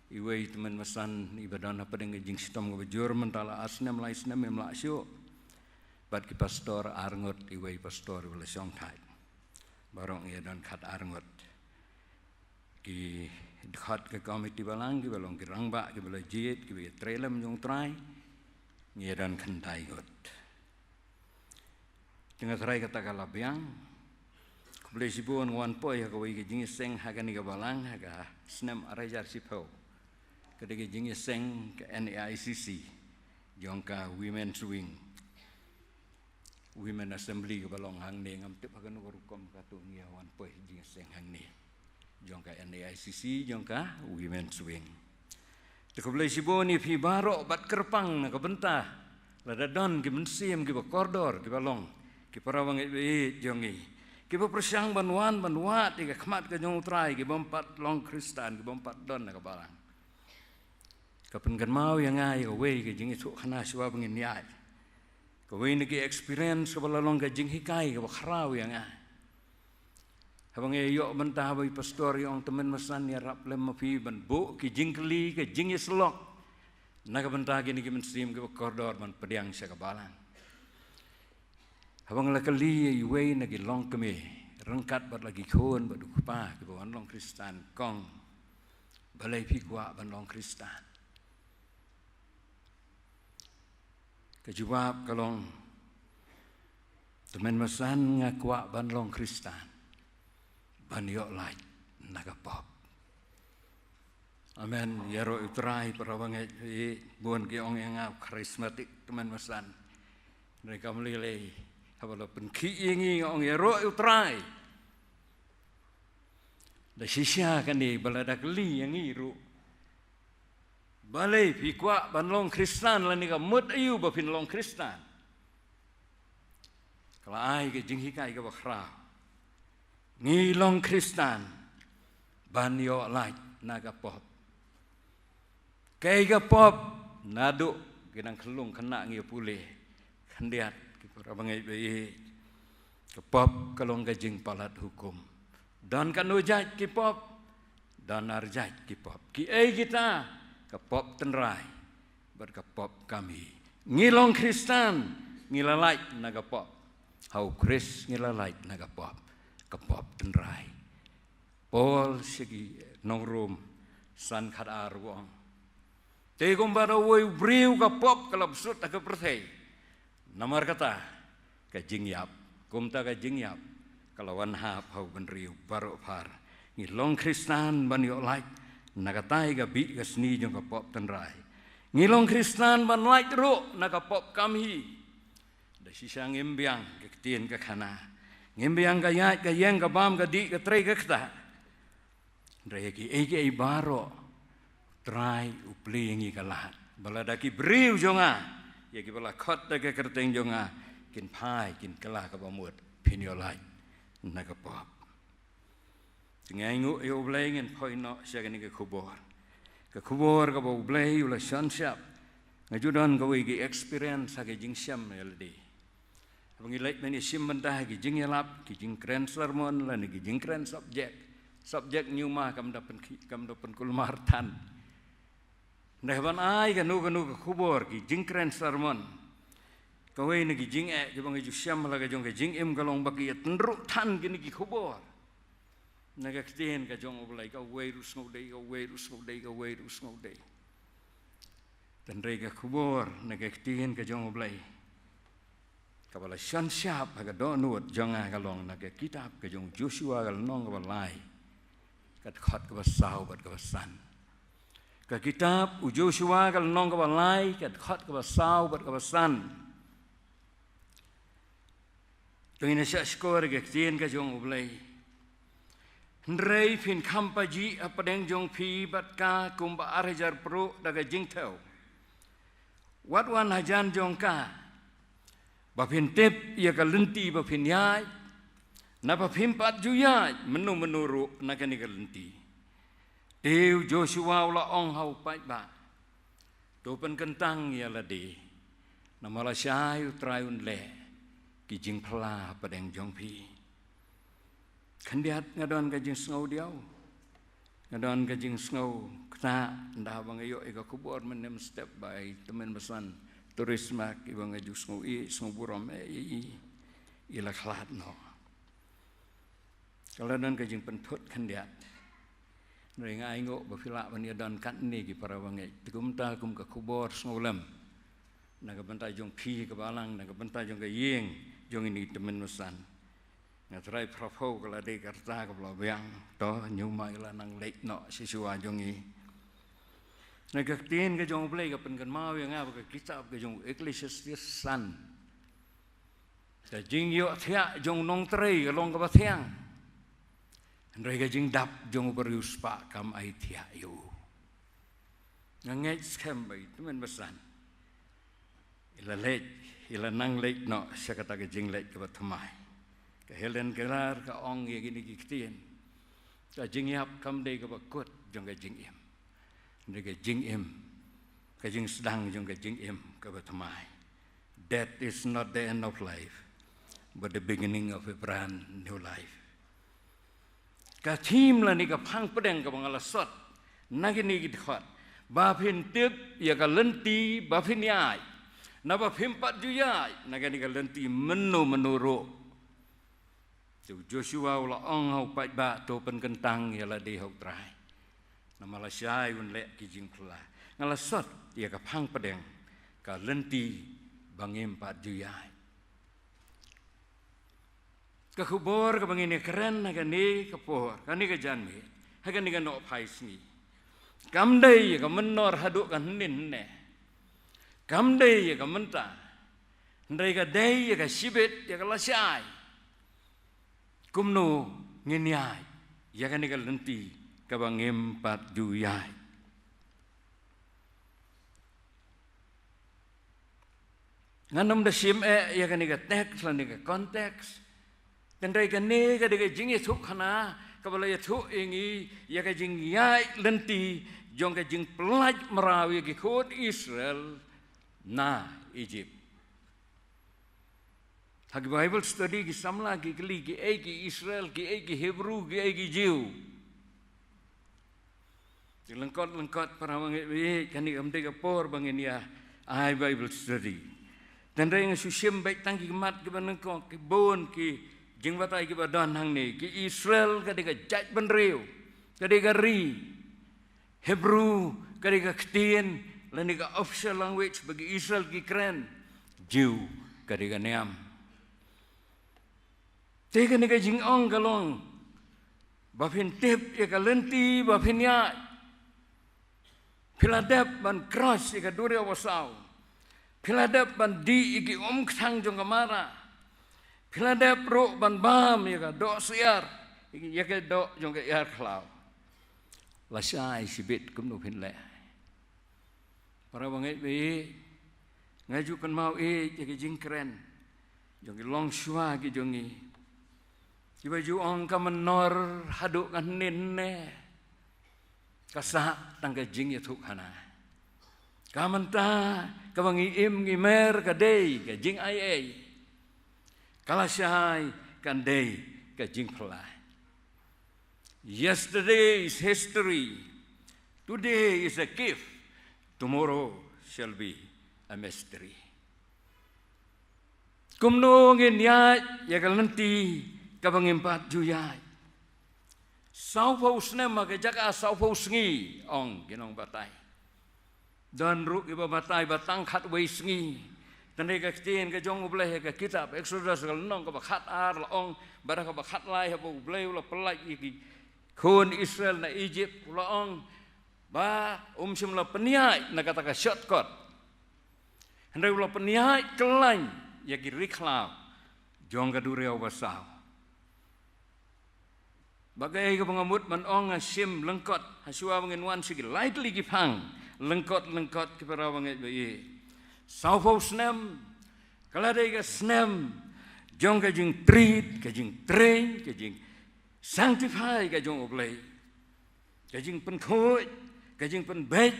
Iwei tymmen basan iba don hapdeng ka jingshitom kaba jur mynta la ar snem lai snem im lah shuh. Bad ki pastor ar ngut, iwei pastor iba la shongthait. Baroh ngi ïa don khat ar ngut. Ki dkhot ka komiti balang kiba long ki rangbah kiba la jied kiba ïa trei lem jong U Trai. Ngi ïa don khyndai ngut. Te nga tharai kata ka la biang. Khublei shibun nga wan poi ha kawei ka jingïaseng ha kane ka balang ha ka snem ar hajar shiphew. Ka dei ka jingïaseng ka N A I C C jong ka Women's Wing. Women Assembly kaba long hangne, ngam tip ha kano ka rukom kato ngi ïa wan poi jingïaseng hangne. Jong ka N A I C C, jong ka Women's Wing. Te khublei shibun ïa phi baroh bad kyrpang na ka bynta lada don ki mynsiem kiba kordor kiba long ki para bangeit ba ïeit jong ngi, kiba pyrshang ban wan ban wad ïa ka khmat ka jong U Trai, kibym pat long Khristan, kibym pat don na ka balang. Ka pynkynmaw ïa nga ïa kawei ka jingïathuhkhana shuwa ba ngin ïaid. Kawei na ki experience kaba la long ka jinghikai kaba khraw ïa nga. Haba nga ïoh bynta haba i pastor i ong, tymmen basan, ïarap lem ma phi ban buh ki jingkylli, ka jingïasyllok na ka bynta kine ki mynsiem kiba kordor ban pdiang sha ka balang. Haba nga la kylli ïa iwei na ki longkmie ryngkat bad la ki khun bad u kpa kiba wan long Khristan, kong, balei phi kwah ban long Khristan? Ka jubab ka long, tymmen basan, nga kwah ban long Khristan ban ïoh lait na ka pop. Amen. Ïaroh ïa U Trai para bangeit, i bun ki ong ïa nga u charismatic, tymmen basan. Hynrei kam lei lei, haba la pynkhih ïa ngi nga ong ïaroh ïa U Trai. Da shisha kane ba lada kylli ïa ngi ruh, balei phi kwah ban long Khristan lane ka mut aïu ba phin long Khristan? Ka la ai ka jinghikai kaba khraw. Ngi long Khristan ban ïoh lait na ka pop. Kaei ka pop? Naduh ki nang khyllung khynnah ngi ïa pule. Khyndiat ki para bangeit ba ïeit, ka pop ka long ka jingpalat hukum. Don katno jait ki pop? Don ar jait ki pop. Kiei kita? Ka pop tynrai bad ka pop kam hi. Ngi long Khristan, ngi la lait na ka pop. Ha U Khrist ngi la lait na ka pop, ka pop tynrai. Paul sha ki nong Rom san khat ar u ong, te kumba da uwei u briew ka pop ka la bsut ha ka pyrthei. Namar kata ka jingïap, kumta ka jingïap ka la wan hap ha u bynriew baroh phar. Ngi long Khristan ban ïoh lait na katai ka bih ka sni jong ka pop tynrai. Ngi long Khristan ban lait ruh na ka pop kam hi. Da shisha ngim biang ka ktien ka khana, ngim biang ka ïaid ka ïeng, ka bam ka dih, ka trei ka ktah. Hynrei ïa kiei kiei baroh U Trai u plie ïa ngi ka lad ba lada ki briew jong nga, ïa kiba la khot da ka kyrteng jong nga, kin phai, kin kylla kaba mut, phin ïoh lait na ka pop. Te nga ainguh ïa U Blei, ngin poi noh sha kane ka khubor. Ka khubor kaba U Blei u la shon shap. Nga ju don kawei ka experience ha ka jingshem ïa lade. Haba ngi leit ban ïashim bynta ha ki jingïalap, ki jingkren sermon lane ki jingkren subject, subject hynñiew ma kam da pynki-, kam da pynkulmar than. Hynrei haba ngi ai kano kano ka khubor, ki jingkren sermon, kawei na ki jingeh kiba nga ju shem ha la ka jong ka jingim ka long ba ki ïatynruh than kine ki khubor na ka ktien ka jong U Blei, kawei ruh sngewdei, kawei ruh sngewdei, kawei ruh sngewdei. Hynrei ka khubor na ka ktien ka jong U Blei kaba la shon shap ha ka dohnud jong nga ka long na ka kitab ka jong u Joshua ka lynnong kaba lai, ka dkhot kaba saw bad kaba san. Ka kitab u Joshua ka lynnong kaba lai, ka dkhot kaba saw bad kaba san. To ngin ïa shah shkor ïa ka ktien ka jong U Blei. Hynrei phin kham pajih hapdeng jong phi bad ka kumba ar hajar pruh da ka jingthew. Wat wan hajan jong ka ba phin tip ïa ka lynti ba phin ïaid, Naba phim pat ju ïaid mynno mynno ruh na kane ka lynti. Te u Joshua u la ong ha u paidbah, to pynkyntang ïa lade, namar lashai U Trai un leh ki jingphylla hapdeng jong phi. Khyndiat nga don ka jingsngew diaw, nga don ka jingsngew kata, ynda ba nga ïoh ïa ka khubor mynne mynstep ba i tymmen basan Turisma, iba nga ju sngew i sngew burom, i i i la khlad noh. Ka la don ka jingpynthut khyndiat. Hynrei nga ainguh ba phi lah ban ïa don katne ki para bangeit, te kumta kum ka khubor sngewlem na ka bynta jong phi ka balang, na ka bynta jong ka ïing jong ini tymmen basan. Nga trai phraphew ka la dei ka rta kaba la biang, to ñiuma i la nang leit noh shisha jong i. Na ka ktien ka jong U Blei ka pynkynmaw ïa nga ba ka kitab ka jong Ecclesiastes san, ka jingïohthiah jong u nongtrei ka long kaba thiang, hynrei ka jingdap jong u bariewspah kam ai thiah ïa u. Nga ngeit skhem ba i tymmen basan i la leit, i la nang leit noh sha kata ka jingleit kaba thymmai. Ka Helen Keller ka ong ïa kine ki ktien, ka jingïap kam dei kaba kut jong ka jingim, hynrei ka jingim, ka jingsdang jong ka jingim kaba thymmai. Death is not the end of life, but the beginning of a brand new life. Ka thim lane ka phang pdeng kaba nga la sot na kine ki dkhot, ba phin tip ïa ka lynti ba phin ïaid, naba phim pat ju ïaid na kane ka lynti mynno mynno ruh. Te u Joshua u la ong ha u paidbah, to pynkyntang ïa lade ha U Trai, namar lashai un leh ki jingphylla. Nga la sot ïa ka phang pdeng, ka lynti ba ngim pat ju ïaid. Ka khubor kaba ngin ïa kren ha kane ka por, kane ka janmiet, ha kane ka nohphai sngi, kam dei ïa ka mynnor haduh ka hynnin hynne. Kam dei ïa ka mynta. Hynrei ka dei ïa ka shibit, ïa ka lashai. Kumno ngin ïaid ïa kane ka lynti kaba ngim pat ju ïaid. Ngan ym da shim eh ïa kane ka text lane ka context. Hynrei kane ka dei ka jingïathuhkhana kaba la ïathuh ïa ngi ïa ka jingïaid lynti jong ka jingpynlait mraw ïa ki khun Israel na Egypt. Ha ki Bible study ki samla ki kylli, kiei ki Israel, kiei ki Hebru, kiei ki Jiw. Te lyngkot lyngkot para bangeit, kane kam dei ka por ba ngin ïa ai Bible study. Hynrei nga shu shim beit tang ki mat kiba nyngkong, ki bun ki jingbatai kiba don hangne. Ki Israel ka dei ka jaitbynriew, ka dei ka ri. Hebru ka dei ka ktien lane ka official language ba ki Israel ki kren. Jiw ka dei ka niam. Te kane ka jingong ka long ba phin tip ïa ka lynti ba phin ïaid. Phi la dep ban cross ïa ka duriaw basaw. Phi la dep ban dih ïa ki umkthang jong ka mara. Phi la dep ruh ban bam ïa ka doh syiar, ïa ka doh jong ka ïar khlaw. Lashai shibit kumno phin leh. Para bangeit ba ïeit, nga ju kynmaw ïa ka jingkren jong ki longshuwa ki jong ngi, kiba ju ong ka mynnor haduh ka hynnin hynne ka sah tang ka jingïathuhkhana. Ka mynta kaba ngi im ngi mer ka dei ka jingaiei. Ka lashai kan dei ka jingphylla. Yesterday is history. Today is a gift. Tomorrow shall be a mystery. Kumno ngin ïaid ïa ka lynti kaba ngim pat ju ïaid. Sawphew snem ha ka jaka sawphew sngi, ong ki nongbatai. Don ruh kiba batai ba tang khatwei sngi. Hynrei ka ktien ka jong U Blei ha ka kitab Exodus ka lynnong kaba khatar la ong, bad ha kaba khatlai haba U Blei u la pynlait ïa ki khun Israel na Egypt, u la ong ba um shym la pynïaid na kata ka shortcut. Hynrei u la pynïaid kyllaiñ ïa ki ri khlaw jong ka duriaw basaw. Ba kaei kaba nga mut ban ong, nga shim lyngkot, ha shuwa ba ngin wan sha ki lai tylli ki phang, lyngkot lyngkot ki para bangeit ba ïeit. Sawphew snem, ka la dei ka snem jong ka jingtreat, ka jingtrain, ka jingsanctify ka jong U Blei, ka jingpynkhuid, ka jingpynbeit,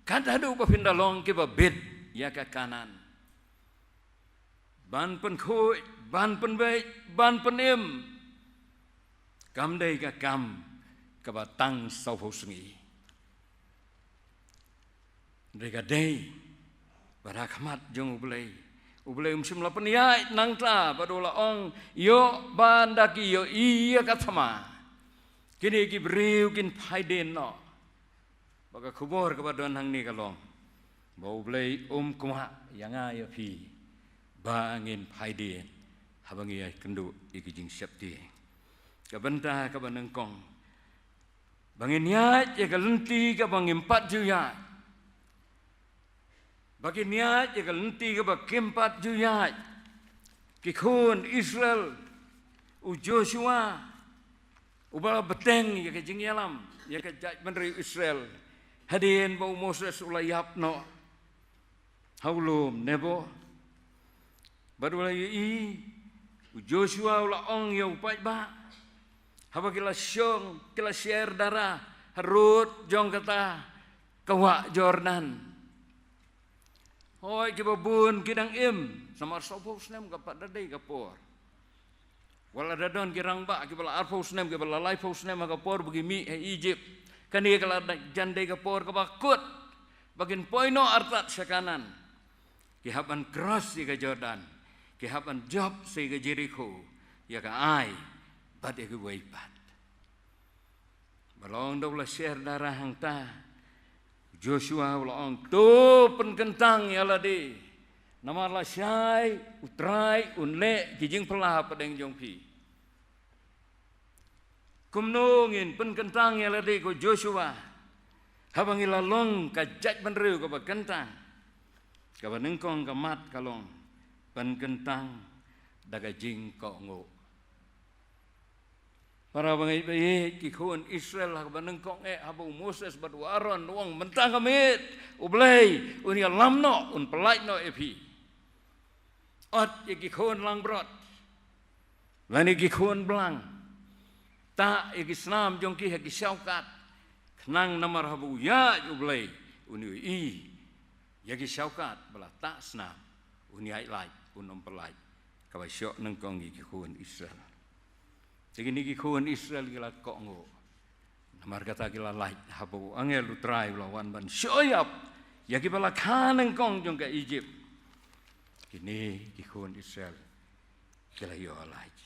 kat haduh ba phin da long kiba bit ïa ka Kanaan. Ban pynkhuid, ban pynbeit, ban pynim, kam dei ka kam kaba tang sawphew sngi. Dei ka dei bad ha khmat jong U Blei. U Blei um shym la pynïaid nangta bad u la ong, ïoh ban da ki ïohi ïa ka thma, kine ki briew kin phai dien noh. Ba ka khubor kaba don hangne ka long ba U Blei um kwah ïa nga ïa phi ba ngin phai dien haba ngi ïakynduh ïa ki jingsheptieng. Ka bynta kaba nyngkong, ba ngin ïaid ïa ka lynti kaba ngim pat ju ïaid. Ba kin ïaid ïa ka lynti kaba kim pat ju ïaid ki khun Israel. U Joshua uba la bteng ïa ka jingïalam ïa ka jaitbynriew Israel hadien ba u Moses u la ïap noh ha u lum Nebo. Bad u la ïohi, u Joshua u la ong ïa u paidbah, haba ki la shong, ki la sher dara harud jong kata ka wah Jordan. Hooid, kiba bun ki dang im, namar sawphew snem ka pat da dei ka por. Wat la da don ki rangbah kiba la arphew snem, kiba la laiphew snem ha ka por ba ki mih ha Egypt, kane ka la da jan dei ka por kaba kut ba kin poi noh artat sha Kanaan. Ki hap ban cross ïa ka Jordan, ki hap ban jop sha ka Jerikho, ïa ka Ai bad ïa kiwei pat. Ba la ong da u la sher dara hangta, Joshua u la ong, to pynkyntang ïa lade, namar lashai U Trai un leh ki jingphylla hapdeng jong phi. Kumno ngin pynkyntang ïa lade ko Joshua, haba ngi la long ka jaitbynriew kaba kyntang? Kaba nyngkong ka mat ka long, pynkyntang da ka jingkohnguh. Para bangeit ba ïeit, ki khun Israel ha kaba nyngkong eh, haba u Moses bad u Aaron u ong, mynta ka miet U Blei un ïalam noh, un pyllait noh ïa phi. Ot ïa ki khun langbrot lane ki khun blang, tah ïa ki snam jong ki ha ki shawkat, khnang namar haba u ïaid U Blei un ïohi ïa ki shawkat ba la tah snam, un ïaid lait, un ym pyllait. Kaba shoh nyngkong ïa ki khun Israel. Te kine ki khun Israel ki la kohnguh, namar kata ki la lait haba u angel U Trai u la wan ban shoh ïap ïa kiba la kha nyngkong jong ka Egypt. Kine ki khun Israel ki la ïoh lait.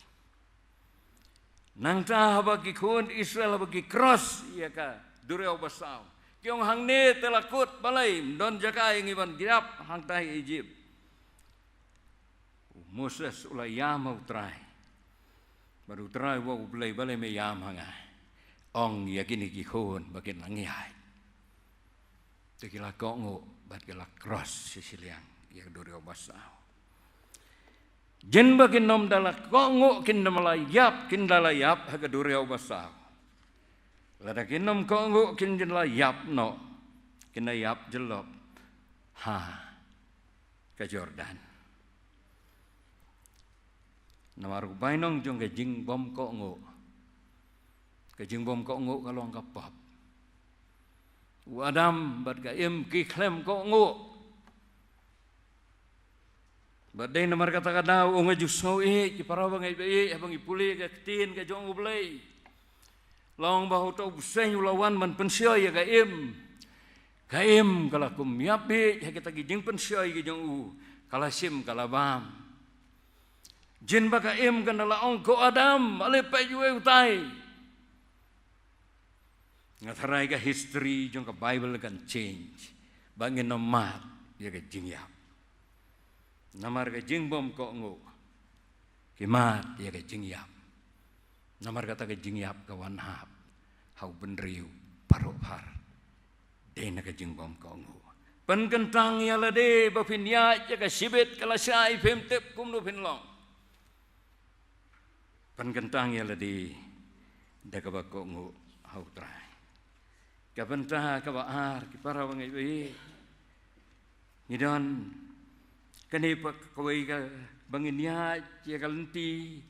Nangta haba ki khun Israel haba ki cross ïa ka duriaw basaw, ki ong, hangne te la kut, balei ym don jaka ïa ngi ban ïap hangta ha Egypt? U Moses u la ïam ha U Trai. Bad U Trai u ong, U Blei, balei me ïam ha nga? Ong ïa kine ki khun ba kin nang ïaid. Te ki la kohnguh bad ki la cross sha shiliang ïa ka duriaw basaw. Jin ba kin ym da la kohnguh, kin ym da la ïap, kin da la ïap ha ka duriaw basaw. Lada kin ym kohnguh, kin jin la ïap noh, kin da ïap jyllop ha ka Jordan. Namar u bainong jong ka jingbym kohnguh, ka jingbym kohnguh ka long ka pop. U Adam bad ka Im ki khlem kohnguh. Bad dei namar kata ka daw, u nga ju sngew ïeit, ki para bangeit ba ïeit, haba ngi pule ka ktien ka jong U Blei. Long ba uto u bseiñ u la wan ban pynshoi ïa ka Im. Ka Im ka la kum ïap beit ha kita ki jingpynshoi ki jong u, ka la shim ka la bam. Jin ba ka Im kan da la ong, ko Adam, ale peit uei utai. Nga tharai ka history jong ka Bible kan change. Ba ngin ym mad ïa ka jingïap. Namar ka jingbym kohnguh ki mad ïa ka jingïap. Namar kata ka jingïap ka wan hap ha u bynriew baroh phar. Dei na ka jingbym kohnguh. Pynkyntang ïa lade ba phin ïaid ïa ka shibit ka lashai, phim tip kumno phin long. Pynkyntang ïa lade da kaba kohnguh ha U Trai. Ka bynta kaba ar, ki para bangeit ba ïeit, ngi don kane pat kawei ka Ba ngin ïaid ïa ka lynti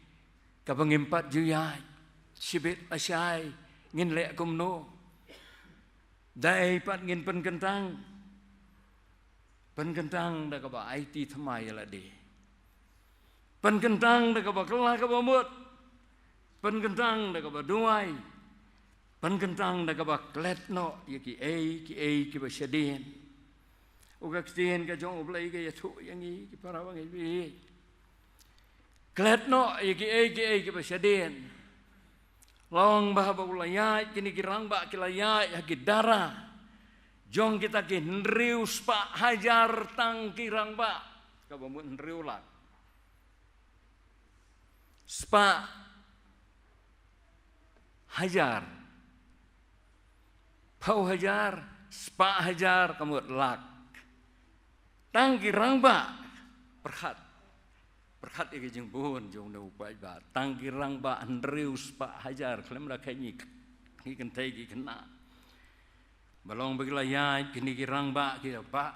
kaba ngim pat ju ïaid. Shibit lashai ngin leh kumno? Da ei pat ngin pynkyntang? Pynkyntang da kaba aiti thymmai ïa lade. Pynkyntang da kaba kylla kaba mut. Pynkyntang da kaba duwai. Pynkyntang da kaba klet noh ïa kiei kiei kiba shadien. U ka ktien ka jong U Blei ka ïathuh ïa ngi ki para bangeit baieit. Klet noh ïa kiei kiei kiba shadien. Long ba haba u la ïaid, kine ki rangbah ki la ïaid ha ki dara jong kita ki hynriew spah hajar tang ki rangbah. Kaba mut hynriew lak. Spah hajar. Phew hajar, spah hajar, ka mut lak. Tang ki rangbah, pyrkhat. Pyrkhat ïa ka jingbun jong u paidbah. Tang ki rangbah hynriew spah hajar, khlem rakhe ngi, ngi kynthei ki khynnah. Ba long ba ki la ïaid kine ki rangbah ki la bah.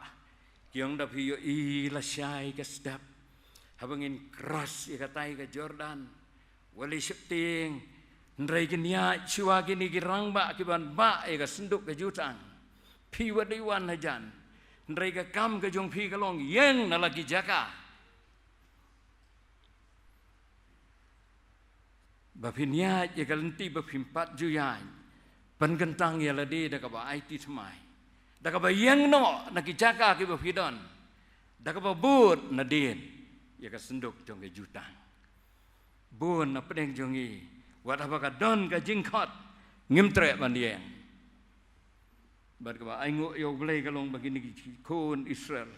Ki ong da phi ïohi lashai ka step. Haba ngin cross ïa katai ka Jordan. Wat lei sheptieng. Hynrei kin ïaid shuwa kine ki rangbah ki ban bah ïa ka synduk ka jutang. Phi wat dei wan hajan. Hynrei ka kam ka jong phi ka long ïeng na la ki jaka. Ba phin ïaid ïa ka lynti ba phim pat ju ïaid. Pynkyntang ïa lade da kaba aiti thymmai. Da kaba ïeng noh na ki jaka kiba phi don. Da kaba bud nadien ïa ka synduk jong ka jutang. Bun na pdeng jong ngi. Wat haba ka don ka jingkhot, ngim treh ban ïeng. Bad kaba ainguh ïa U Blei ka long ba kine ki khun Israel.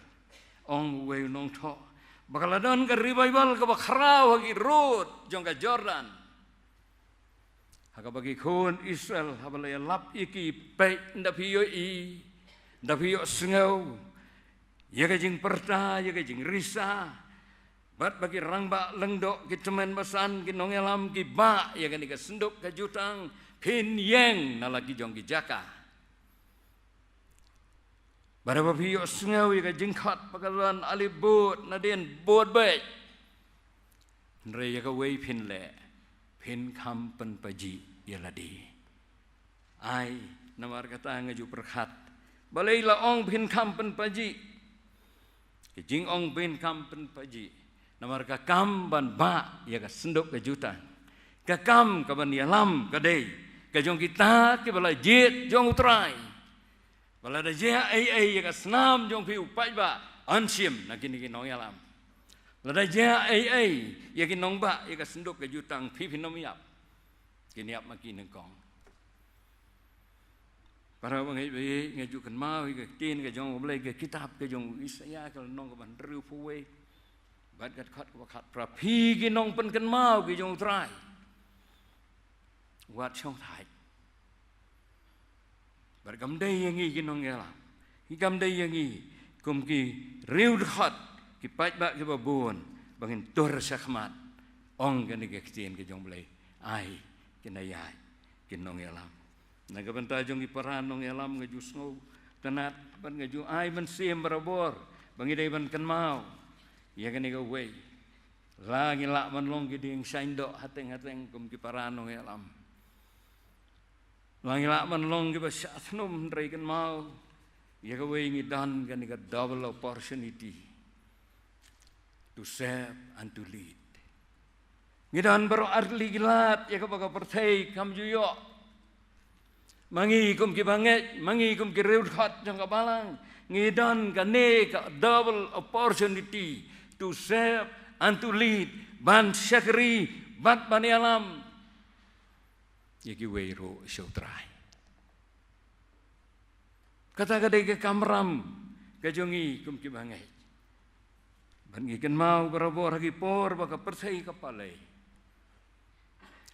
Ong uwei u nongthoh. Ba ka la don ka revival kaba khraw ha ki rud jong ka Jordan. Ha kaba ki khun Israel, haba la ïalap ïa ki, peit, da phi ïohi, da phi ïohsngew ïa ka jingpyrta, ïa ka jingrisa. Bad ba ki rangbah lyngdoh, ki tymmen basan, ki nongïalam, ki bah ïa kane ka synduk ka jutang, phin ïeng na la ki jong ki jaka. Bad haba phi ïohsngew ïa ka jingkhot ba ka don, ale bud nadien, bud beit. Hynrei ïa kawei phin leh, phin kham pynpaji ïa lade. Ai, namar kata nga ju pyrkhat. Balei la ong phin kham pynpaji? Ka jingong phin kham pynpaji. Namar ka kam ban bah ïa ka synduk ka jutang. Ka kam ka ban ïalam ka dei ka jong kita kiba la jied jong U Trai. Ba lada jia ei ei ïa ka snam jong phi u paidbah, yn shim na kine ki nongïalam. Lada jia ei ei ïa ki nongbah ïa ka synduk ka jutang, phi phin ym ïap. Kin ïap ma ki nyngkong. Para bangeit baieit, nga ju kynmaw ïa ka ktien ka jong U Blei, ka kitab ka jong u Isaïah, ka lynnong kaba hynriewphew wei. Bad ka dkhot kaba khatphra, phi ki nongpynkynmaw ki jong U Trai, wat shongthait. Bad kam dei ïa ngi ki nongïalam, ki kam dei ïa ngi kum ki riewdkhot, ki paidbah kiba bun, ba ngin tur shakhmat. Ong kane ka ktien ka jong U Blei, ai, kin ïaid ki nongïalam. Na ka bynta jong ki para nongïalam, nga ju sngewtynnat bad nga ju ai mynsiem barabor ba ngi dei ban kynmaw ïa kane kawei. La ngi lah ban long ki dieng shaiñdoh hateng hateng kum ki para nongïalam. La ngi lah ban long kiba shah thnum, hynrei kynmaw ïa kawei, ngi don kane ka double opportunity to serve and to lead. Ngi don baroh artylli ki lad ïa kaba ka pyrthei kam ju ïoh. Ma ngi kum ki bangeit, ma ngi kum ki riewdkhot jong ka balang, ngi don kane ka double opportunity to serve and to lead, ban shakri bad ban ïalam ïa kiwei ruh sha U Trai. Kata ka dei ka kamram ka jong ngi kum ki bangeit. Bad ngi kynmaw barabor ha ki por ba ka pyrthei ka palei,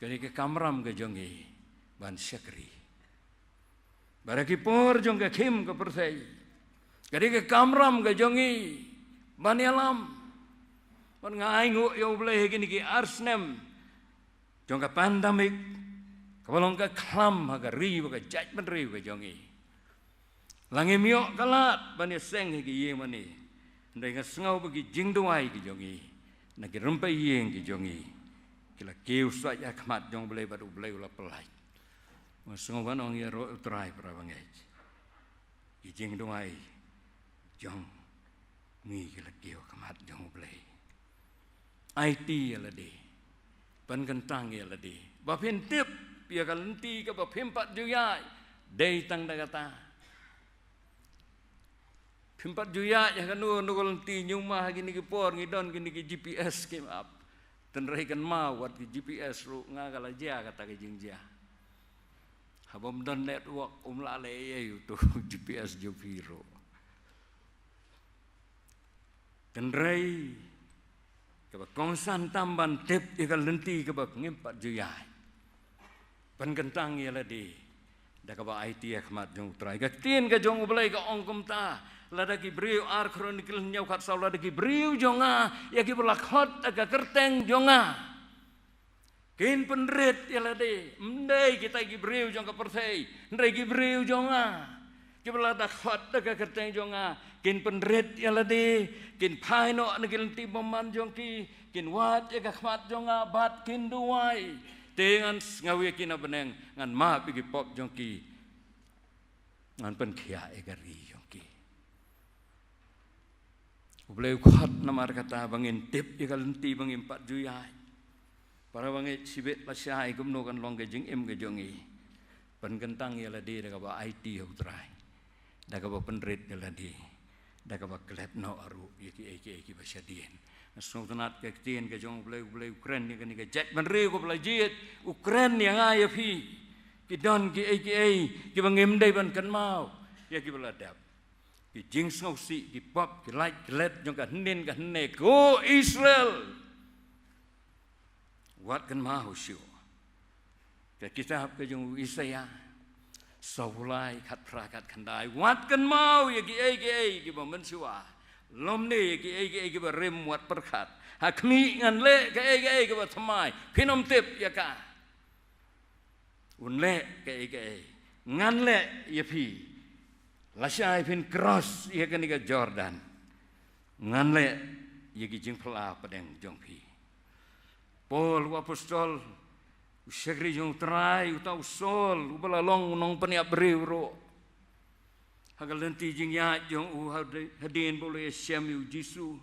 ka dei ka kamram ka jong ngi ban shakri. Bad ha ki por jong ka khim ka pyrthei, ka dei ka kamram ka jong ngi ban ïalam. Bad nga ainguh ïa U Blei ha kine ki ar snem jong ka pandemic, kaba long ka khlam ha ka ri bad ka jaitbynriew ka jong ngi. La ngim ïoh ka lad ban ïaseng ha ki ïing mane. Hynrei nga sngew ba ki jingduwai ki jong ngi, Na ki rympei ïing ki jong ngi ki la kiew sait ha khmat jong U Blei bad U Blei u la pyllait. Nga sngew ban ong ïaroh U Trai para bangeit. Ki jingduwai jong ngi ki la kiew ha khmat jong U Blei. Aiti ïa lade. Pynkyntang ïa lade. Ba phin tip ïa ka lynti kaba phim pat ju ïaid. Dei tang da kata. Phim pat ju ïaid ha kano kano ka lynti, ñiuma ha kine ki por ngi don kine ki G P S ki map. Tynrai kynmaw wat ki G P S ruh nga ka la jia kata ka jingjia. Haba ym don network um lah leh ei ei uto u G P S jong phi ruh. Tynrai kaba kongsan tam ban tip ïa ka lynti kaba ngim pat ju ïaid. Pynkyntang ïa lade da kaba aiti ha khmat jong U Trai. Ka ktien ka jong U Blei ka ong kumta, lada ki briew, Ar Chronicle hynñiew khatsaw, lada ki briew jong nga ïa kiba la khot da ka kyrteng jong nga kin pynrit ïa lade. Ym dei kita ki briew jong ka pyrthei, hynrei ki briew jong nga kiba la dkhot da ka kyrteng jong nga kin pynrit ïa lade, kin phai noh na ki lynti bymman jong ki, kin wad ïa ka khmat jong nga bad kin duwai. Te ngan sngew ïa ki na bneng, ngan map ïa ki pop jong ki, ngan pynkhiah ïa ka ri jong ki. U Blei u khot namar kata ba ngin tip ïa ka lynti ba ngim pat ju ïaid. Para bangeit, shibit lashai kumno kan long ka jingim ka jong ngi. Pynkyntang ïa lade da kaba aiti ha U Trai, da kaba pynrit ïa lade, da kaba klet noh ruh ïa kiei kiei kiba shadien. Sngewtynnat ka ktien ka jong U Blei, U Blei u kren ïa kane ka jaitbynriew kaba la jied, u kren ïa nga ïa phi. Ki don kiei kiei kiba ngim dei ban kynmaw ïa kiba la dep. Ki jingsngewsih, ki pop, ki lait ki let jong ka hynnin ka hynne. Ko Israel, wat kynmaw shuh. Ka kitab ka jong u Isaïah, sawlai, khatphra, khatkhyndai. Wat kynmaw ïa kiei kiei kiba mynshuwa, lymne ïa kiei kiei kiba rim wat pyrkhat. Ha khmih ngan leh kaei kaei kaba thymmai, phin ym tip ïa ka. Un leh kaei kaei. Ngan leh ïa phi lashai phin cross ïa kane ka Jordan. Ngan leh ïa ki jingphylla pdeng jong phi. Paul u apostol, u shakri jong U Trai, uta u Saul uba la long u nongpynïap briew ruh. Ha ka lynti jingïaid jong u, hade-, hadien ba u la ïashem ïa u Jisu,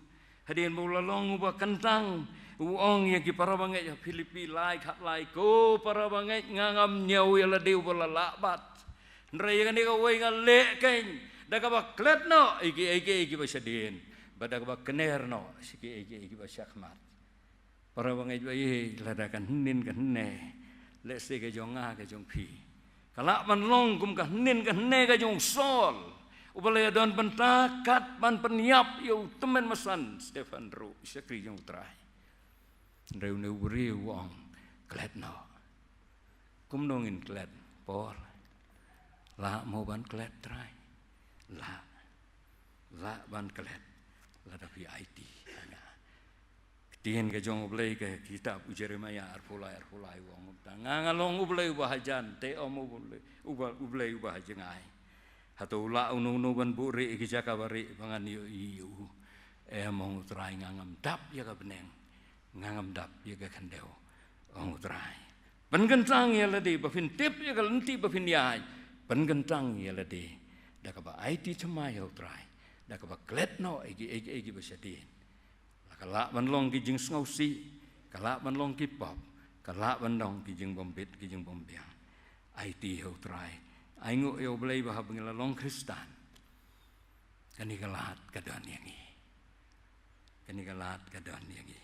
hadien ba u la long uba kyntang, u ong ïa ki para bangeit ha Philippi lai khatlai, ko para bangeit, nga ngam ñiew ïa lade uba la lah bat. Hynrei ïa kane kawei nga leh kein, da kaba klet noh ïa kiei kiei kiba shadien, bad da kaba kner noh sha kiei kiei kiba shakhmat. Para bangeit ba ïeit, lada ka hynnin ka hynne, lehse ka jong nga ka jong phi, ka lah ban long kum ka hynnin ka hynne ka jong u Saul, uba la ïadon bynta kat ban pynïap ïa u tymmen basan Stephan ruh, u shakri jong U Trai. Hynrei une u briew u ong, klet noh. Kumno ngin klet, Paul? Lah mo ban klet, Trai? Lah. Lah ban klet lada phi aiti ïa nga. Ktien ka jong U Blei ka kitab u Jeremaïah arphew lai arphew lai u ong, nga nga long U Blei uba hajan, te ym U Blei uba, U Blei uba hajngai. Hato u lah uno uno ban buhrieh ïa ki jaka barieh ba ngan ïohi ïa u? Em, ong U Trai, nga ngam dap ïa ka bneng, nga ngam dap ïa ka khyndew, ong U Trai. Pynkyntang ïa lade ba phin tip ïa ka lynti ba phin ïaid. Pynkyntang ïa lade da kaba aiti thymmai ha U Trai, da kaba klet noh ïa kiei kiei kiba shadien. La ka lah ban long ki jingsngewsih, ka lah ban long ki pop, ka lah ban long ki jingbym bit ki jingbym biang. Aiti ha U Trai. Ainguh ïa U Blei ba haba ngi la long Khristan, kane ka lad ka don ïa ngi. Kane ka lad ka don ïa ngi.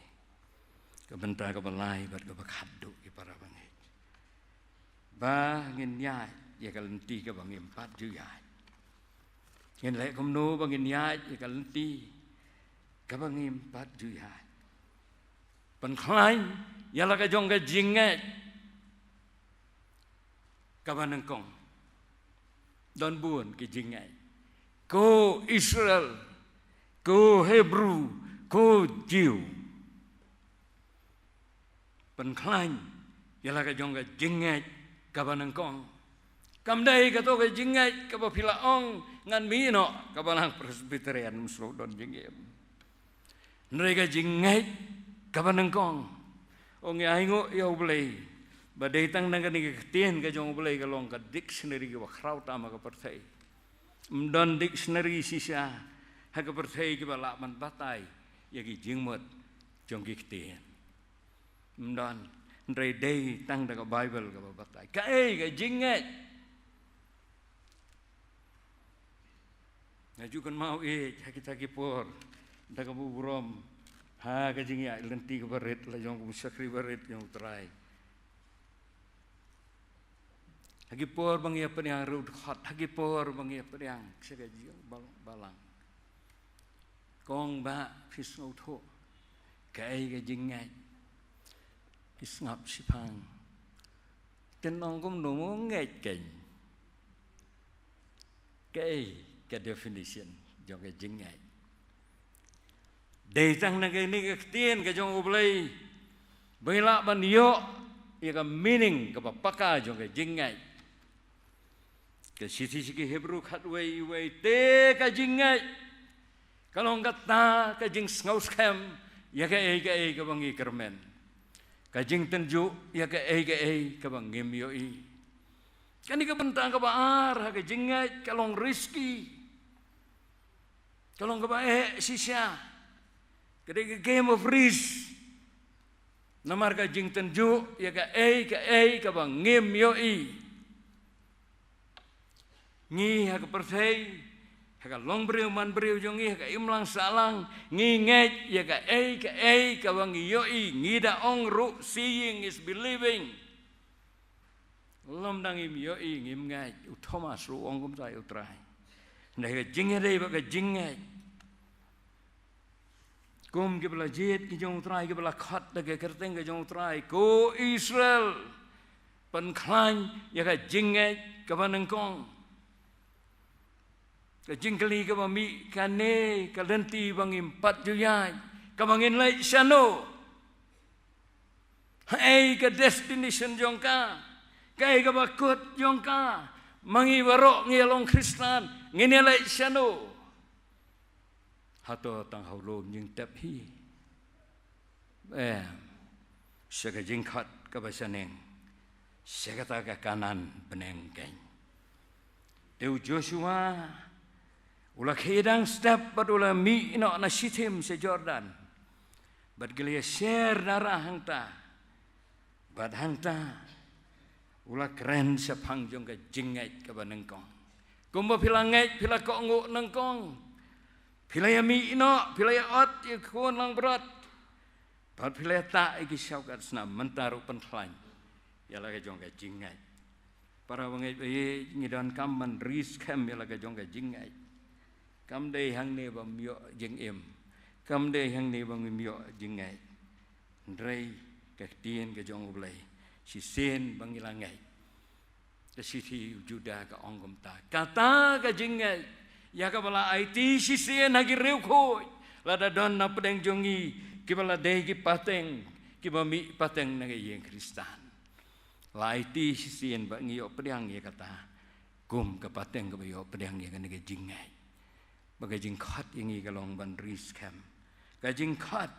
Ka bynta kaba lai bad kaba khatduh, ki para bangeit, ba ngin ïaid ïa ka lynti kaba ngim pat ju ïaid. Ngin leh kumno ba ngin ïaid ïa ka lynti kaba ngim pat ju ïaid? Pynkhlaiñ ïa la ka jong ka jingngeit kaba nyngkong. Don bun ki jingngeit. Ko Israel, ko Hebru, ko Jiw. Pynkhlaiñ ïa la ka jong ka jingngeit kaba nyngkong. Kam dei kato ka jingngeit kaba phi la ong, ngan mih noh ka balang Presbyterian, ym sngewdon jingim. Hynrei ka jingngeit kaba nyngkong. Ong ïa, ai nguh ïa U Blei ba dei tang na kane ka ktien ka jong U Blei ka long ka dictionary kaba khraw tam ha ka pyrthei. Ym don dictionary shisha ha ka pyrthei kiba lah ban batai ïa ki jingmut jong ki ktien. Ym don. Hynrei dei tang da ka Baibl kaba batai kaei ka jingngeit. Nga ju kynmaw ïa ha kita ki por da kaba burom ha ka jingïaid lynti kaba rit la jong ka shakri ba rit jong U Trai. Ha ki por ba ngi ïa pdiang ruh dkhot, ha ki por ba ngi ïa pdiang sha ka jingbalang. Kong Bah, phi sngewthuh kaei ka jingngeit? Phi sngap shiphang. Te nong kumno mo ngeit kein? Kaei ka definition jong ka jingngeit? Dei tang na kane ka ktien ka jong U Blei ba ngi lah ban ïoh ïa ka meaning kaba paka jong ka jingngeit. Ka shithi sha ki Hebru khatwei, iwei, te ka jingngeit ka long kata ka jingsngewskhem ïa kaei kaei kaba ngi kyrmen, ka jingtynjuh ïa kaei kaei kaba ngim ïohi. Kane ka bynta kaba ar ha ka jingngeit ka long risky. Ka long kaba eh shisha. Ka dei ka game of risk. Namar ka jingtynjuh ïa kaei kaei kaba ngim ïohi. Ngi ha ka pyrthei, ha ka longbriew manbriew jong ngi, ha ka imlang sahlang, ngi ngeit ïa kaei kaei kaba ngi ïohi. Ngi da ong ruh, seeing is believing. Lymda ngim ïohi ngim ngeit. U Thomas ruh u ong kumta ïa U Trai. Hynrei ka jingïadei bad ka jingngeit, kum kiba la jied ki jong U Trai, kiba la khot da ka kyrteng ka jong U Trai, ko Israel, pynkhlaiñ ïa ka jingngeit kaba nyngkong. Ka jingkylli kaba mih, kane ka lynti ba ngim pat ju ïaid, kaba ngin leit shano? Haei ka destination jong ka? Kaei kaba kut jong ka? Ma ngi baroh ngi ïa long Khristan, ngin ïa leit shano? Hato tang ha u lum jingtep hi? Em, sha ka jingkhot kaba shaneng, sha kata ka Kanaan bneng kein. Te u Joshua u la khie dang step bad u la mih noh na Shittim sha Jordan. Bad ki la ïasher darah hangta. Bad hangta u la kren shaphang jong ka jingngeit kaba nyngkong. Kumba phi la ngeit, phi la kohnguh nyngkong, phi la ïa mih noh, phi la ïa ot ïa ka khun langbrot. Bad phi la ïa tah ïa ki shawkat snam, mynta ruh pynkhlaiñ ïa la ka jong ka jingngeit. Para bangeit ba ïeit, ngi donkam ban ri skhem ïa la ka jong ka jingngeit. Kam dei hangne ba ym ïoh jingim, kam dei hangne ba ngim ïoh jingngeit. Hynrei ka ktien ka jong U Blei, shisien ba ngi la ngeit, ka shithi u Juda ka ong kumta. Kata ka jingngeit ïa kaba la aiti shisien ha ki riewkhuid, lada don na pdeng jong ngi kiba la dei ki pateng kiba mih pateng na ka ïing Khristan. La aiti shisien ba ngi ïoh pdiang ïa kata kum ka pateng kaba ïoh pdiang ïa kane ka jingngeit. Ba ka jingkhot ïa ngi ka long ban ri skhem. Ka jingkhot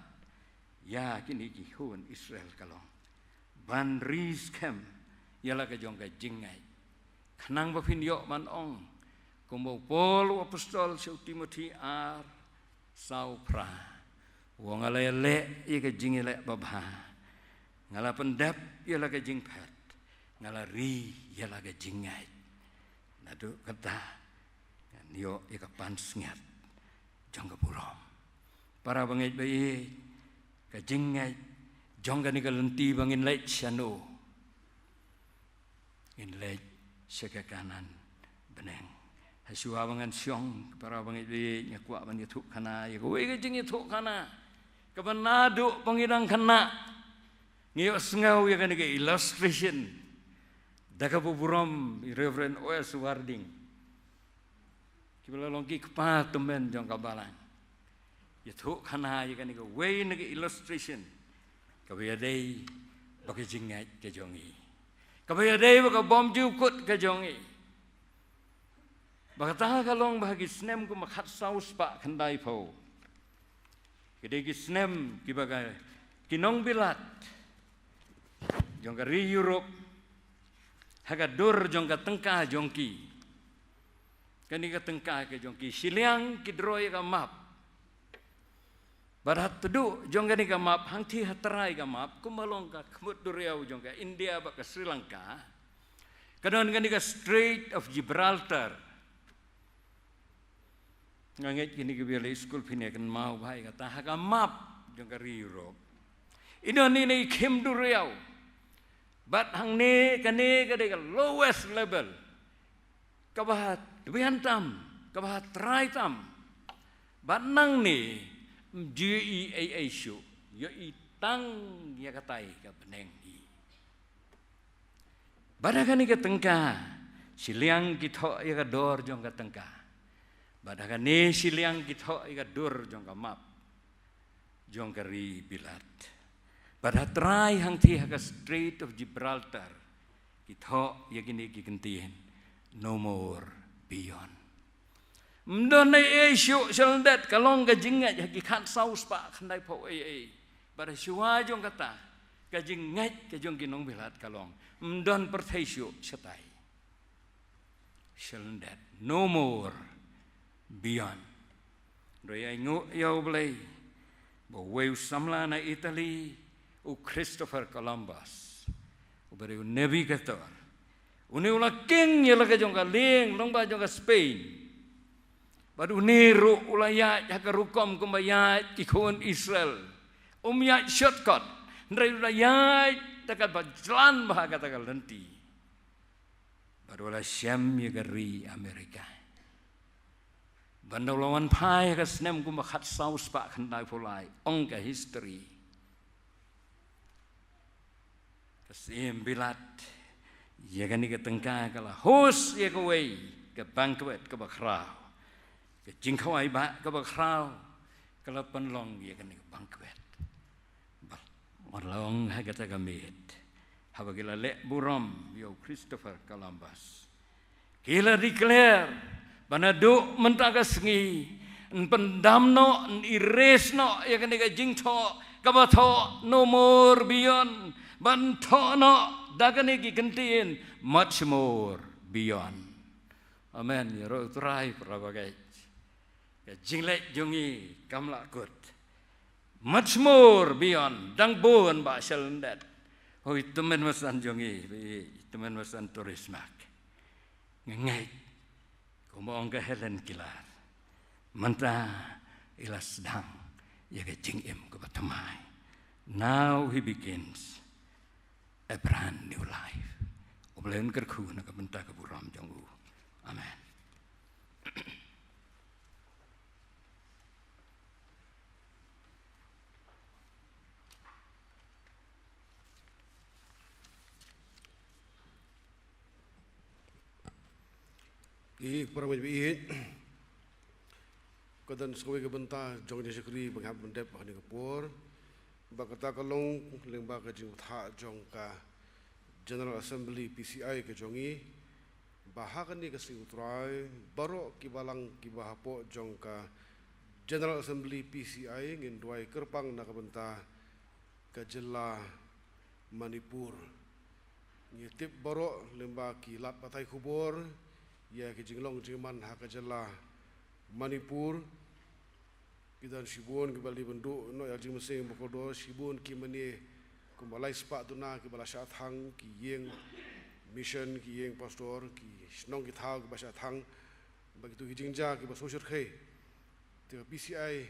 ïa kine ki khun Israel ka long ban ri skhem ïa la ka jong ka jingngeit. Khnang ba phin ïoh ban ong kumba u Paul u apostol sha u Timothi ar, saw phra, u ong, nga la ïaleh ïa ka jingïaleh babha, nga la pyndep ïa la ka jingphet, nga la ri ïa la ka jingngeit. Naduh kata ngan ïoh ïa ka pansngiat jong ka burom. Para bangeit ba ïeit, ka jingngeit jong kane ka lynti ba ngin leit shano? Ngin leit sha ka Kanaan bneng. Hashwa ba ngan shong, para bangeit ba ïeit, nga kwah ban ïathuh khana ïa kawei ka jingïathuh khana kaba naduh ba ngi dang khynnah ngi ïohsngew ïa kane ka illustration da kaba burom i Reverend O S Warding. Kiba la long ki kpa tymmen jong ka balang, ïathuh khana ïa kane kawei na ka illustration kaba ïadei bad ka jingngeit ka jong ngi, kaba ïadei bad ka bymjukut ka jong ngi. Ba kata ka long ba ha ki snem kumba khatsaw spah khyndaiphew, ki dei ki snem kiba ka, ki nongbilat jong ka ri Europe, ha ka dur jong ka tyngka jong ki, kane ka tyngka ka jong ki, shiliang ki draw ïa ka map. Bad ha tdong jong kane ka map, hangtei ha trai ka map, kumba long ka khmut duriaw jong ka India bad ka Sri Lanka, ka don kane ka Strait of Gibraltar. Nga ngeit kine kiba leit skul phin ïa kynmaw bha ïa kata, ha ka map jong ka ri Europe. I don ine i khim duriaw. Bad hangne kane ka dei ka lowest level. Kaba ha tbian tam, kaba ha trai tam. Bad nangne, ym ju ïohi ei ei shuh, ïohi tang ïa katai ka bneng hi. Bad ha kane ka tyngka, shiliang ki thoh ïa ka dor jong ka tyngka. Bad ha kane shiliang ki thoh ïa ka dur jong ka map jong ka ri Bilat. Bad ha trai hangtei ha ka Strait of Gibraltar, ki thoh ïa kine ki kyntien, "No more beyond." Ym don ei ei shuh sha lyndet, ka long ka jingngeit ha ki khatsaw spah khyndaiphew ei ei. Bad ha shuwa jong kata, ka jingngeit ka jong ki nongbilat ka long, ym don pyrthei shuh shatai sha lyndet. No more beyond. Hynrei ainguh ïa U Blei ba uwei u samla na Italy, u Christopher Columbus, uba dei u navigator, une u la king ïa la ka jong ka lieng lyngba jong ka Spain. Bad une ruh u la ïaid ha ka rukom kumba ïaid ki khun Israel. Um ïaid shortcut, hynrei u la ïaid da kaba jlan bha ha kata ka lynti. Bad u la shem ïa ka ri America. Bad ynda u la wan phai ha ka snem kumba khatsaw spah khyndaiphew lai, ong ka history, ka Syiem Bilat, ïa kane ka tyngka ka la host ïa kawei ka banquet kaba khraw. Ka jingkhawai bah kaba khraw ka la pynlong ïa kane ka banquet. Bad la long ha kata ka miet, haba ki la leh burom ïa u Christopher Columbus, ki la declare ba naduh mynta ka sngi, yn pyndam noh, yn erase noh ïa kane ka jingthoh kaba thoh "No more beyond", ban thoh noh da kane ki kyntien "Much more beyond". Amen. Ïaroh U Trai, para bangeit. Ka jingleh jong ngi kam lah kut. Much more beyond, dang bun bah sha lyndet. Hoi, tymmen basan jong ngi, tymmen basan Tourist Mark. Nga ngeit, kumba ong ka Helen Keller, mynta i la sdang ïa ka jingim kaba thymmai. Now he begins a brand new life. U Blei un kyrkhu na ka bynta ka burom jong u. Amen. Ki para bangeit, ka don sa kawei ka bynta jong ka jingshakri ba nga hap ban dep ha kane ka por. Ba kata ka long lyngba ka jingbatai jong ka General Assembly P C I ka jong ngi, ba ha kane ka sngi U Trai, baroh ki balang kiba hapoh jong ka General Assembly P C I ngin duwai kyrpang na ka bynta ka jylla Manipur. Ngi tip baroh lyngba ki lad pathai khubor ïa ki jinglong jingman ha ka jylla Manipur. Ki don shibun kiba la dep ban duh noh ïa ka jingmynsiem ba kordor, shibun ki mane kumba lai spah duna kiba la shah thang, ki ïing mission, ki ïing pastor, ki shnong ki thaw kiba shah thang. Bad kito ki jingjia kiba sngewsih khie. Te ka P C I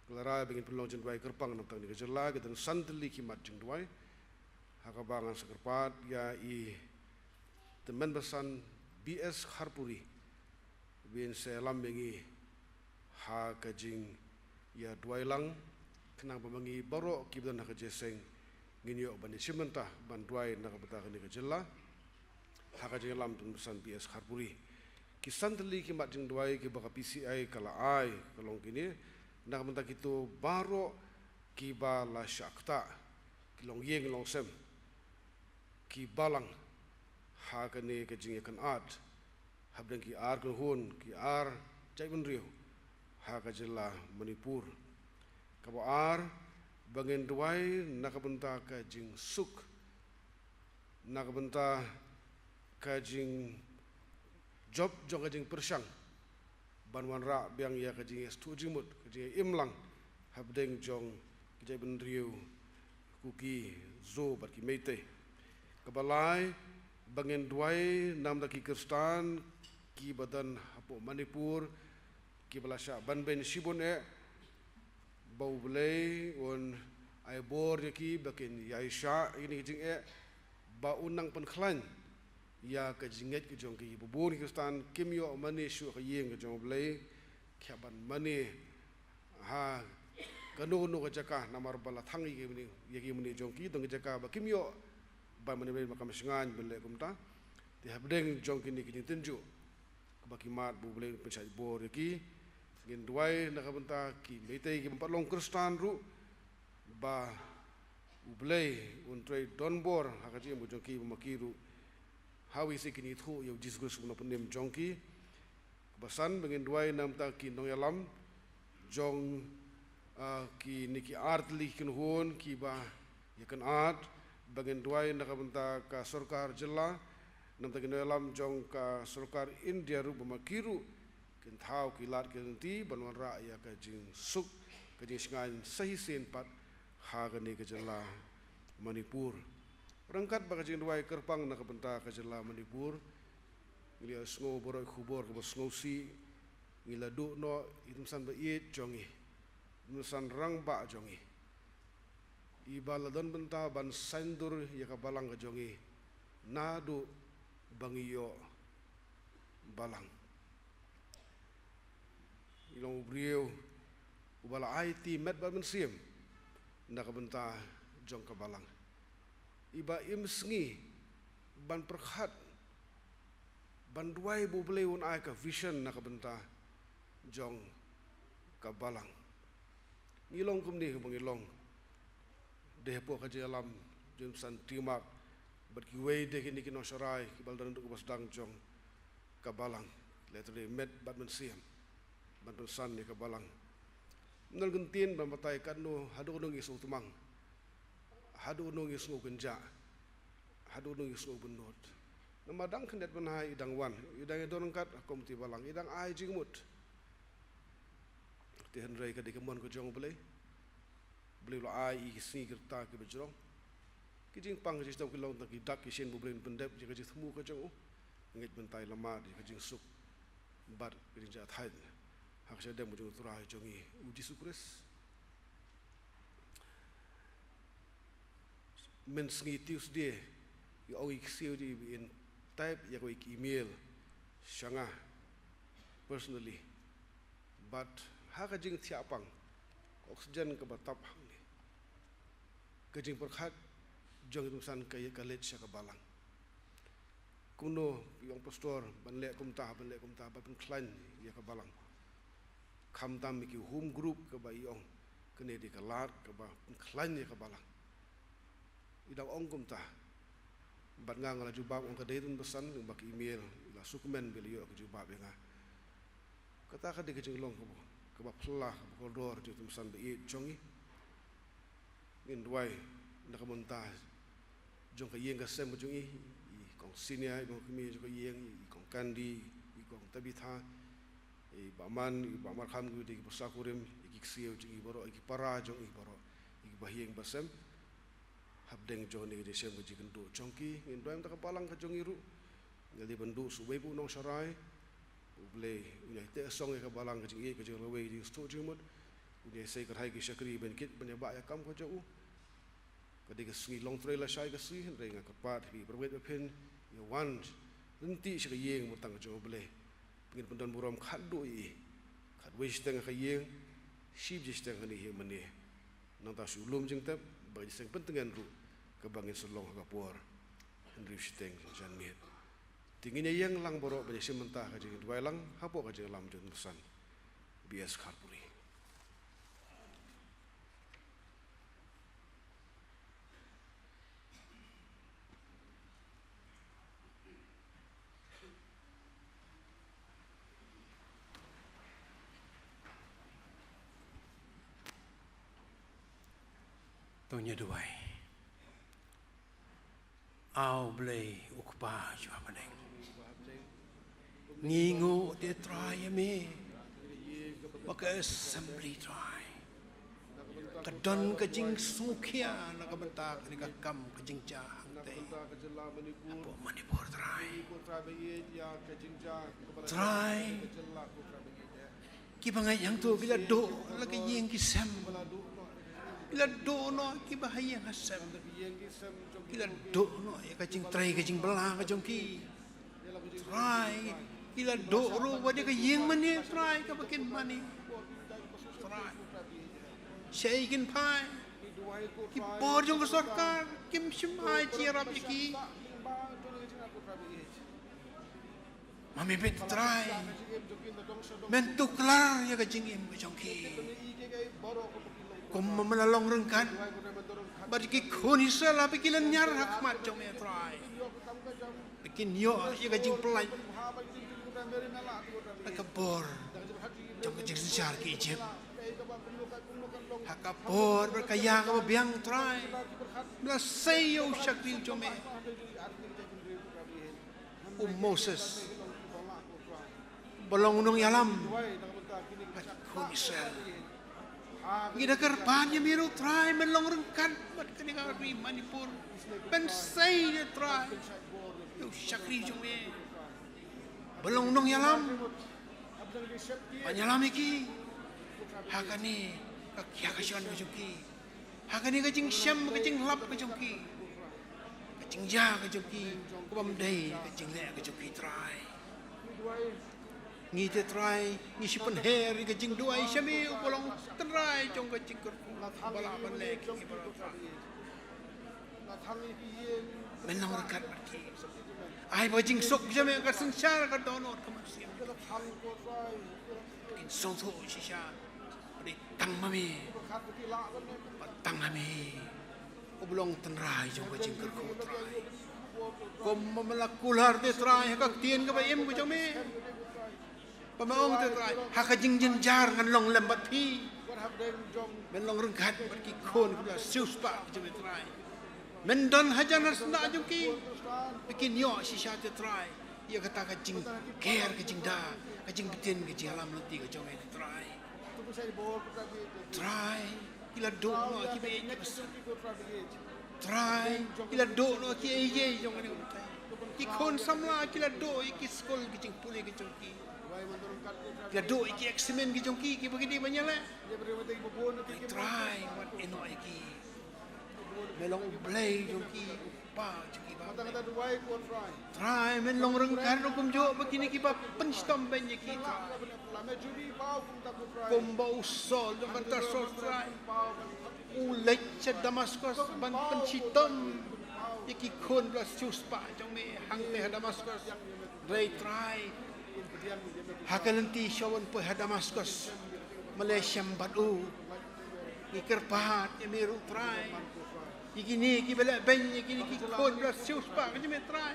ka la rai ba ngin pynlong jingduwai kyrpang na ka bynta kane ka jylla, ki don san tylli ki mat jingduwai. Ha kaba ngan sa kyrpad ïa i tymmen basan B S Kharpuri, ba in sa ïalam ïa ngi ha ka jingïaduwai lang, khnang ba ma ngi baroh kiba don ha ka jingïaseng ngin ïoh ban ïashim bynta ban duwai na ka bynta kane ka jylla. Ha ka jingïalam tymmen basan B S Kharpuri. Ki san tylli ki mat jingduwai kiba ka P C I ka la ai ka long kine, na ka bynta kito baroh kiba la shah ktah, ki longïing longsem, ki balang ha kane ka jingïakynad hapdeng ki ar kynhun, ki ar jaitbynriew ha ka jylla Manipur. Kaba ar, ba ngin duwai na ka bynta ka jingsuk, na ka bynta ka jingjop jong ka jingpyrshang, ban wanrah biang ïa ka jingïasngewthuh jingmut, ka jingïaimlang hapdeng jong ki jaitbynriew Kuki, Zo bad ki Meitei. Kaba lai, ba ngin duwai namar ki Khristan kiba don hapoh Manipur, kiba la shah banbeiñ shibun eh, ba U Blei un ai bor ïa ki ba kin ïaishah ïa kine ki jingeh, ba un nang pynkhlaiñ ïa ka jingngeit ka jong ki. Ba bun ki Khristan kim ïoh mane shuh ka ïing ka jong U Blei, ki hap ban mane ha kano kano ka jaka namar ba la thang ïa ki mane, ïa ki mane jong ki, don ki jaka ba kim ïoh ban mane, ba kam shngaiñ ban leh kumta. Te hapdeng jong kine ki jingtynjuh, kaba ki mad ba U Blei un pynshait bor ïa ki. Ngin duwai na ka bynta ki Meitei kiba ym pat long Khristan ruh, ba U Blei un trei don bor ha ka jingim ka jong ki, ba ma ki ruh ha wei sien kin ïathuh ïa U Jisu Khrist U Nongpynim jong ki. Kaba san, ba ngin duwai namar ki nongïalam jong, ah, kine ki artylli ki kynhun kiba ïakynad, ba ngin duwai na ka bynta ka sorkar jylla, namar ki nongïalam jong ka sorkar India ruh, ba ma ki ruh kin thaw ki lad ki lynti ban wanrah ïa ka jingsuk, ka jingshngaiñ sa shisien pat ha kane ka jylla Manipur. Ryngkat bad ka jingduwai kyrpang na ka bynta ka jylla Manipur, ngi la sngew baroh ki khubor kaba sngewsih, ngi la duh noh ïa i Tymsan ba ïeit jong ngi, i Tymsan rangbah jong ngi, iba la don bynta ban saiñdur ïa ka balang ka jong ngi naduh ba ngi ïoh balang. I long u briew uba la aiti met bad mynsiem na ka bynta jong ka balang, iba im sngi ban pyrkhat, ban duwai ba U Blei un ai ka vision na ka bynta jong ka balang. Ngi long kumne kaba ngi long, dei hapoh ka jingïalam jong i Tymsan T. Mark bad kiwei de kine ki nongsharai kiba la don haduh kaba sdang jong ka balang, la trei met bad mynsiem ban pynsan ïa ka balang. Ym nang ktien ban batai katno, haduh katno ngi sngewtmang, haduh katno ngi sngew kynjah, haduh katno ngi sngew bynnud. Namar dang khyndiat bnai i dang wan, i dang ïadon ryngkat ha ka komiti balang, i dang ai jingmut. Te hynrei ka dei ka mon ka jong U Blei. U Blei u la ai ïa ki sngi ki rta kiba jrong. Ki jingpang ki jingshitom ki long tang ki dak ki shin ba U Blei un pyndep ïa ka jingthmu ka jong u. Ngeit ban tai lama ïa ka jingsuk bad ka jingjahthait ha ka shadem ka jong U Trai jong ngi U Jisu Khrist. Mynsngi Tuesday, i ong i ksiew jong i ba in type ïa kawei ka email sha nga personally. Bad ha ka jingthiah pang, ka oxygen kaba tap hangne, ka jingpyrkhat jong i Tymsan ka ïa ka leit sha ka balang. Kumno i ong pastor, ban leh kumta, ban leh kumta, ban pynkhlaiñ ïa ka balang. Khamtam ïa ki home group kaba i ong, kane dei ka lad kaba pynkhlaiñ ïa ka balang. I dang ong kumta. Bad nga, nga la jubab, ong ka dei tang ba san, ba ka email la shu kmen ba la ïoh ka jubab ïa nga. Kata ka dei ka jinglong kaba, kaba phylla, kaba kordor jong i Tymsan ba ïeit jong ngi. Ngin duwai na ka bynta jong ka ïing ka sem ka jong i, i kong Senior, i kong kmie jong ka ïing, i kong Kandi, i kong Tabitha, i Bah Man, i Bah Markham, ki dei ki basa kurim, i ki ksiew jong i baroh, i ki para jong i baroh, i ki bahaïing basem. Hapdeng jong kane ka jingshem ka jingkynduh jong ki, ngin duwai mynta ka balang ka jong i ruh. Ngi la dei ban duh shuh wei pat u nongsharai. U Blei un ïai teh song ïa ka balang ka jingïeit, ka jinglawei, ka jingsngewthuh jingmut. Un ïai sei kyrhai ki shakri ban kit ban ïabah ïa ka kam ka jong u. Ka dei ka sngi longtrei lashai ka sngi, hynrei nga kyrpad ïa phi baroh ba phin ïa wan lynti sha ka ïing martang ka jong U Blei. Ngin pyndon burom khatduh ïa i. Khatwei shiteng ha ka ïing, shi baje shiteng hangne hi mane. Nangta shu lum jingtep, ba ka jingseng pyntngen ruh kaba ngin sa long ha ka por hynriew shiteng janmiet. Te ngin ïa ïeng lang baroh ban ïa shim bynta ka jingduwai lang hapoh ka jingïalam jong u Tymsan B S Kharpuri. To ngin ïa duwai. A U Blei U Kpa jong nga ba ha bneng, ngi nguh te Trai ïa me ba ka Assembly Trai ka don ka jingsngewkhia na ka bynta kane ka kam ka jingjia hangtei hapoh Manipur Trai. Trai, kiba ngeit hangto ki la duh la ka ïing ki sem, ki la duh noh kiba ha ïing ha sem, ki la duh noh ïa ka jingtrei ka jingbylla ka jong ki. Trai, ki la duh ruh wat ïa ka ïing mane Trai kaba kin mane. Trai, shaei kin phai? Ki bor jong ka sorkar kim shym ai jingïarap ïa ki. Ma me beit Trai, men tuklar ïa ka jingim ka jong ki. Kumba me la long ryngkat bad ki khun Israel haba ki lynñiar ha khmat jong me Trai, ba kin ïoh ïa ka jingpyllait na ka bor jong ka jingsynshar ki Ijipt. Ha ka por bad ka ïa kaba biang Trai, me la sei ïa u shakri jong me u Moses ba long u nongïalam ha ki khun Israel. Ngi da kyrpad ïa me ruh Trai, men long ryngkat bad kane ka ri Manipur, men sei ïa Trai ïa u shakri jong me ba long u nongïalam ban ïalam ïa ki ha kane ka khia ka shon ka jong ki, ha kane ka jingshem ka jingïalap ka jong ki, ka jingjia ka jong ki, ka bym dei ka jingleh ka jong ki Trai. Ngi te Trai ngi shu pynher ïa ka jingduwai sha me uba long tynrai jong ka jingkyrkhu ba lah ban leh ïa ki baroh Trai. Men long ryngkat bad ki. Ai ba ka jingsuk jong me ka synshar ka dohnud ka mynsiem kin sngewthuh shisha ba dei tang ma me, ba tang ma me uba long tynrai jong ka jingkyrkhu Trai. Kumba me la kular te Trai ha ka ktien kaba im ka jong me, ba me ong te Trai, ha ka jingjynjar ngan long lem bad phi. Men long ryngkat bad ki khun kiba la siewspah ka jong me Trai. Men don hajan ha syndah jong ki ba kin ïoh shisha te Trai ïa kata ka jingker ka jingda, ka jingbtin ka jingïalam lynti ka jong me te Trai. Trai, ki la duh noh ki baieit ki basan. Trai, ki la duh noh ki eiei jong kane ka pyrthei. Ki khun samla ki la duh ïa ki skul ki jingpule ki jong ki. Ki la duh ïa ki exam ki jong ki kiba ki dei ban ïaleh. Trai, wat ïehnoh ïa ki. Me long U Blei jong ki, U Kpa jong ki ba ha bneng. Trai, men long ryngkat ruh kumjuh bad kine kiba pynshitom bein ïa ki Trai. Kumba u Saul jong ka Tarsus Trai u leit sha Damaskus ban pynshitom ïa ki khun ba la siewspah jong me hangtei ha Damaskus. Hynrei Trai, ha ka lynti sha ban poi ha Damaskus me la shem bad u. Ngi kyrpad ïa me ruh Trai, ïa kine kiba leh bein ïa kine ki khun ba la siewspah ka jong me Trai,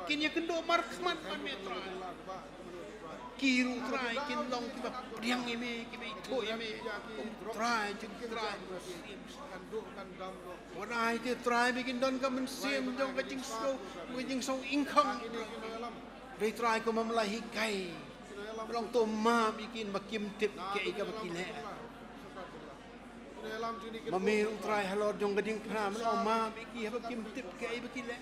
kin ïakynduh markhmat bad me Trai. Ki ruh Trai kin long kiba pdiang ïa me, kiba ithuh ïa me kum Trai jong ki Trai. Wat ai te Trai ba kin don ka mynsiem jong ka jingsngew, ka jingsngew ingkhong. Hynrei Trai kumba me la hikai, me la ong to map ïa ki haba kim tip kaei kaba ki leh. Ma me ruh Trai halor jong ka diengphna me la ong map ïa ki haba kim tip kaei ba ki leh.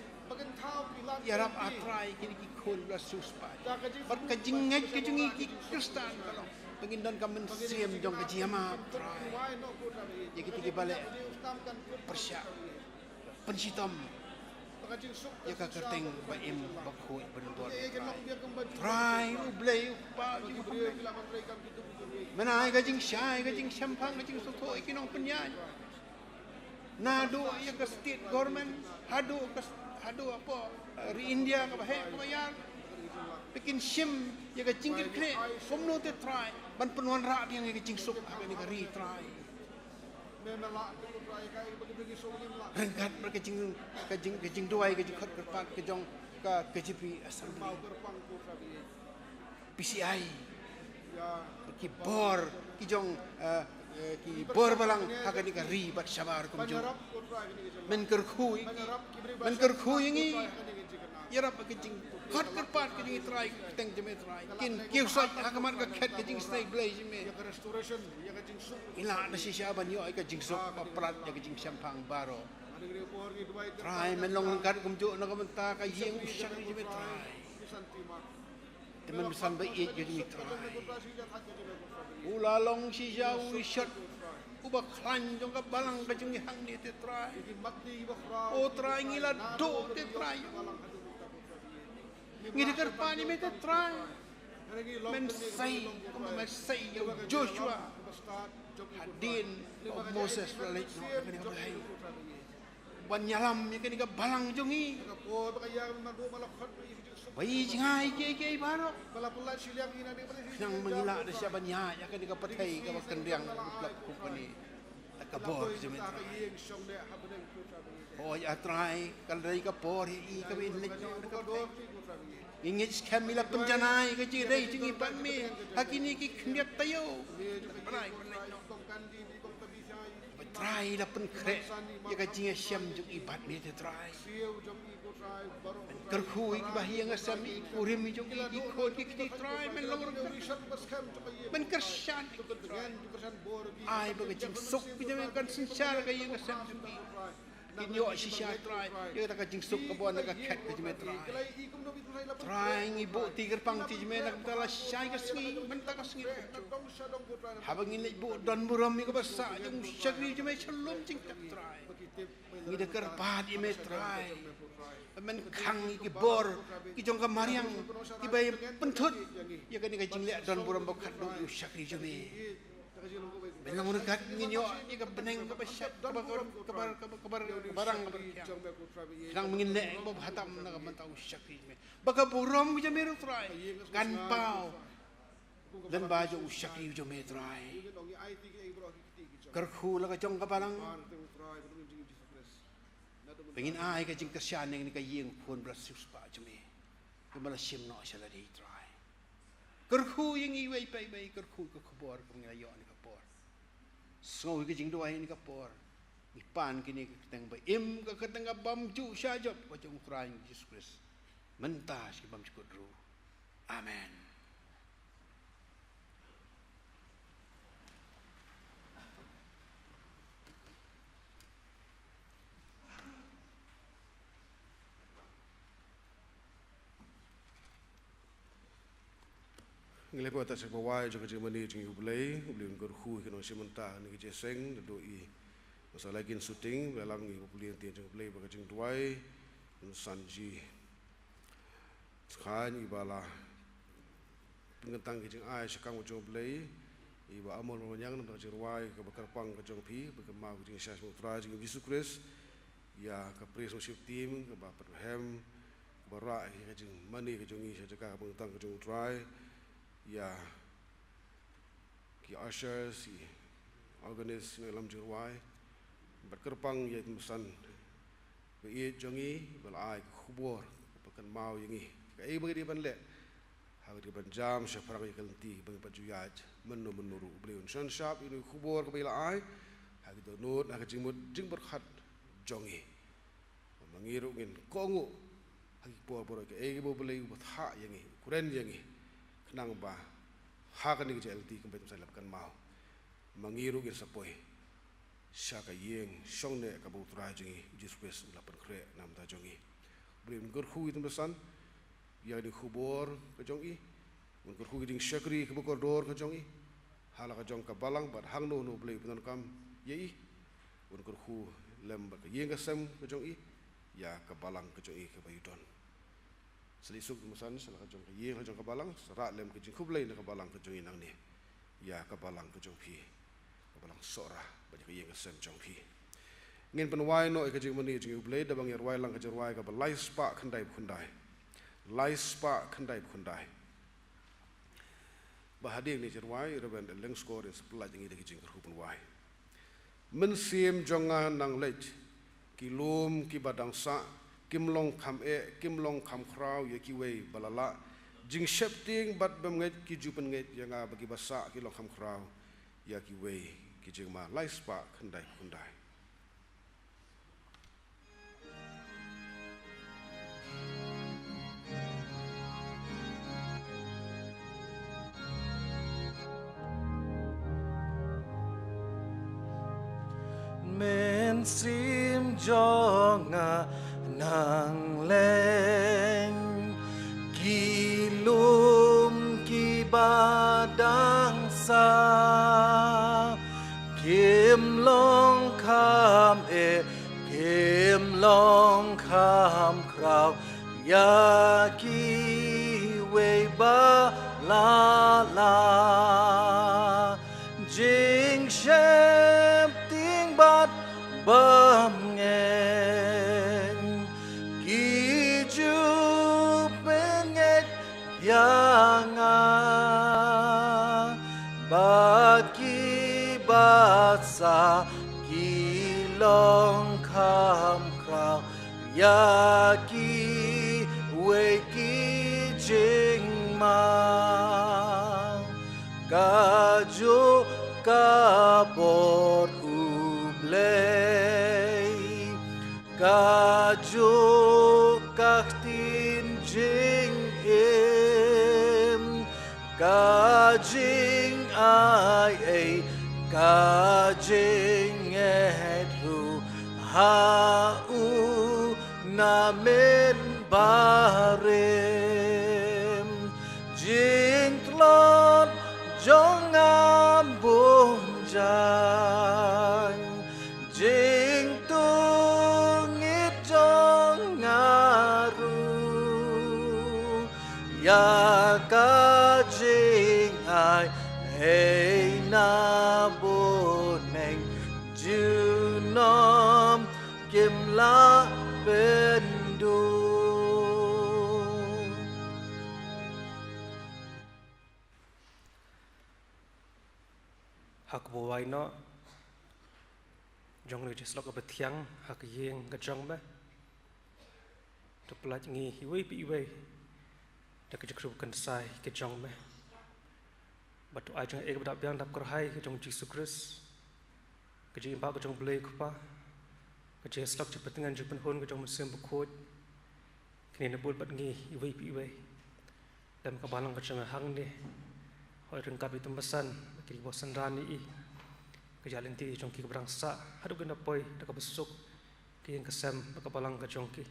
Ïarap ah Trai ïa kine ki khun ba la siewspah. Bad ka jingngeit ka jong ngi ki Khristan ka long ba ngin don ka mynsiem jong ka jingïamap Trai ïa kito kiba leh pyrshah, pynshitom ïa ka kyrteng ba im, ba khuid, ba donbor. Trai, U Blei U Kpa jong ngi, men ai ka jingshai, ka jingshemphang, ka jingsngewthuh ïa ki nongpynïaid. Naduh ïa ka state government haduh ka, haduh hapoh, eh, ri India kaba heh kaba ïar, ba kin shim ïa ka jingkitkhlieh kumno te Trai ban pynwanrah biang ïa ka jingsuk ha kane ka ri Trai. Ryngkat bad ka jing, ka jing, ka jingduwai, ka jingkhot kyrpad ka jong ka K J P Assembly, P C I, ki bor ki jong, eh, ki bor balang ha kane ka ri bad shabar kumjuh. Men kyrkhu ïa ngi, men kyrkhu ïa ngi. Ïarap ka jingkot kyrpad ka jong ngi Trai, ka kyrteng jong me Trai. Kin kiew sait ha khmat ka khet ka jingsnei Blei jong me. Ngi lah na shisha ban ïoh ïa ka jingsuk ba prat ïa ka jingshemphang baroh. Trai, men long ryngkat kumjuh na ka bynta ka ïing u shakri jong me Trai. Te men pynsan ba ïeit ïa ngi Trai. U la long shisha u shot uba khlaiñ jong ka balang ka jong ngi hangne te Trai. O Trai, ngi la duh te Trai. Ngi da kyrpad ïa me te Trai. Men sei kumba men sei ïa u Joshua hadien ba u Moses u la leit noh ïa kane ka bynta ban ïalam ïa kane ka balang jong ngi. Ba i jngai kiei kiei baroh. Khnang ba ngin lah da shisha ban ïaid ïa kane ka pyrthei kaba kynriang bad kum kane. Da ka bor jong me Trai. Hooid A Trai, ka la dei ka por ïa i kaba in leit noh da ka pyrthei. Ngi ngeit skhem i la pynjanai ka jingïadei jong i bad me ha kine ki khyndiat taïew. Trai, pynleit noh. Ba Trai la pynkhreh ïa ka jingïashem jong i bad me te Trai. Men kyrkhu ïa kiba ïeng ha sem, i kurim jong i, ki khun ki kti Trai, men long ryngkat. Men kyrshan ïa ki Trai. Ai ba ka jingsuk ka jong me kan synshar ka ïeng ka sem jong ki. Kin ïoh shisha Trai ïa kata ka jingsuk kaba wan na ka khet ka jong me Trai. Trai, ngi buh ti kyrpang ti jong me na ka bynta lashai ka sngi, mynta ka sngi. Haba ngin leit buh don burom ïa kaba sah jong u shakri jong me sha lum jingtep Trai. Ngi da kyrpad ïa me Trai. Men khang ïa ki bor ki jong ka mariang kiba ïa pynthut ïa kane ka jingleh don burom ba khatduh ïa u shakri jong me. Men long ryngkat ngin ïoh ïa ka bneng kaba shep kaba kaba kaba kaba kaba rang kaba rkhiang. Khnang ba ngin leh kaba bha tam na ka bynta u shakri jong me. Ba ka burom ka jong me ruh Trai kan paw lem bad jong u shakri jong me Trai. Kyrkhu la ka jong ka balang. Ba ngin ai ka jingkyrshan ïa kane ka ïing khun ba la siewspah jong me. Kaba la shim noh sha lade Trai. Kyrkhu ïa ngi iwei pa iwei, kyrkhu ka khubor kaba ngi la ïoh ha kane ka por. Sngew ïa ka jingduwai ha kane ka por. Ngi pan kine ha ka kyrteng ba im, ka kyrteng ka bym ju shah jop, ka jong u Trai Jisu Khrist. Mynta sha ki bymjukut ruh. Amen. Ngi leh pat sha kaba wai jong ka jingmane jong U Blei, U Blei un kyrkhu ïa ki nongshim bynta ha kane ka jingïaseng, naduh i Masa Laikin Suting, ba lam ngi ba pule ïa ka ktien jong U Blei bad ka jingduwai, un san ji. Skhain iba la pynkyntang ki jingai sha kam ka jong U Blei, iba Amol Mawñiang, namar ka jingrwai kaba kyrpang ka jong phi, ba kynmaw ka jingshah sha U Trai jong ngi Jisu Khrist, ïa ka praise worship team kaba pat ka hem, kaba rah ïa ka jingmane ka jong ngi sha jaka ka pynkyntang ka jong U Trai, ïa ki ushers, ki organist, ki nongïalam jingrwai, bad kyrpang ïa i Tymmen Basan ba ïeit jong ngi, ba la ai ka khubor kaba kynmaw ïa ngi. Kaei ba ngi dei ban leh ha ka dei ban jam shaphrang ïa ka lynti ba ngi pat ju ïaid mynno mynno ruh. U Blei un sngap ïa kane ka khubor kaba i la ai ha ki dohnud, ha ka jingmut jingpyrkhat jong ngi. Ma ngi ruh ngin kohnguh ha ki por baroh, kaei kaba U Blei u batai ïa ngi, u kren ïa ngi, khnang ba ha kane ka jingïaid lynti kumba i Tymmen Basan i la kynmaw, ma ngi ruh ngin sa poi sha ka ïing shongneh kaba U Trai jong ngi Jisu Khrist u la pynkhreh na ka bynta jong ngi. U Blei un kyrkhu ïa i Tymmen Basan ïa kane ka khubor ka jong i. Un kyrkhu ïa ka jingshakri kaba kordor ka jong i ha la ka jong ka balang bad hangno hangno U Blei u pyndonkam ïa i. Un kyrkhu lem bad ka ïing ka sem ka jong i, ïa ka balang ka jong i kaba i don. Sa leit suk Tymmen Basan sha la ka jong ka ïing, la ka jong ka balang, sa rah lem ka jingkhublei na ka balang ka jong i nangne. Ïa ka balang ka jong phi, ka balang Sohra, bad ïa ka ïing ka sem jong phi. Ngin pynwai noh ïa ka jingmane jong U Blei da ba ngin rwai lang ka jingrwai kaba lai spah khyndai phew khyndai. Lai spah khyndai phew khyndai. Ba hadien kane ka jingrwai, Reverend Lyngskor in sa pynlait ïa ngi da ka jingkyrkhu pynwai. Mynsiem jong nga nang leit, ki lum kiba dang sah kim long kham eh, kim long kham khraw ïa kiwei ba la lah. Jingsheptieng bad bymngeit ki ju pynngeit ïa nga, ba kiba sah ki long kham khraw ïa kiwei Ki Jingma lai spah khyndai phew khyndai. Mynsiem jong nga nang leng, ki lum ki ba dang sah, kim long kham eh, kim long kham khraw ïa kiwei ba la la. Jingsheptieng bad bymngeit, ki ju pynngeit ïa nga, bad ki ba sah, ki long kham khraw ïa kiwei ki jingma. Kajuh ka bor U Blei, kajuh ka ktien jingim, ka jingai ei, ka jingngeit ruh ha U namynbarim. Jingtlot jong nga bun jaiñ, jingtngit jong nga ruh ïa ka jingai ei na bneng, junom kim lah pynduh. Ha kaba wai noh jong ka jingïasyllok kaba thiang ha ka ïing ka jong me, to pyllait ngi iwei pa iwei da ka jingkyrkhu kynsai ka jong me. Bad to ai jong ngi ka jingdap biang dap kyrhai ka jong U Jisu Khrist, ka jingim ka jong U Blei U Kpa, ka jingïasyllok jingpyntngen jingpynhun ka jong U Mynsiem Bakhuid, kane na bud bad ngi iwei pa iwei. Lem ka balang ka jong nga hangne, hooid ryngkat bad i Tymbasan, ki bym synran ïa i, ka jingïaid lynti jong ki kaba dang sah haduh kaban da poi da kaba suk, ka ïing ka sem bad ka balang ka jong ki.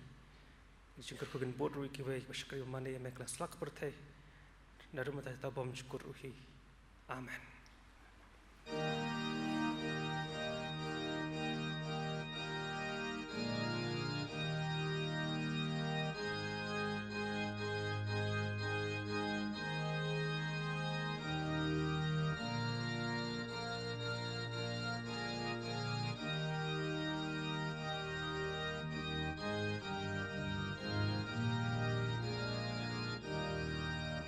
Jingkyrkhu kan bud ruh ïa kiwei kiba shakri mane ïa me, ka la slak pyrthei, naduh mynta haduh bymjukut ruh hi. Amen.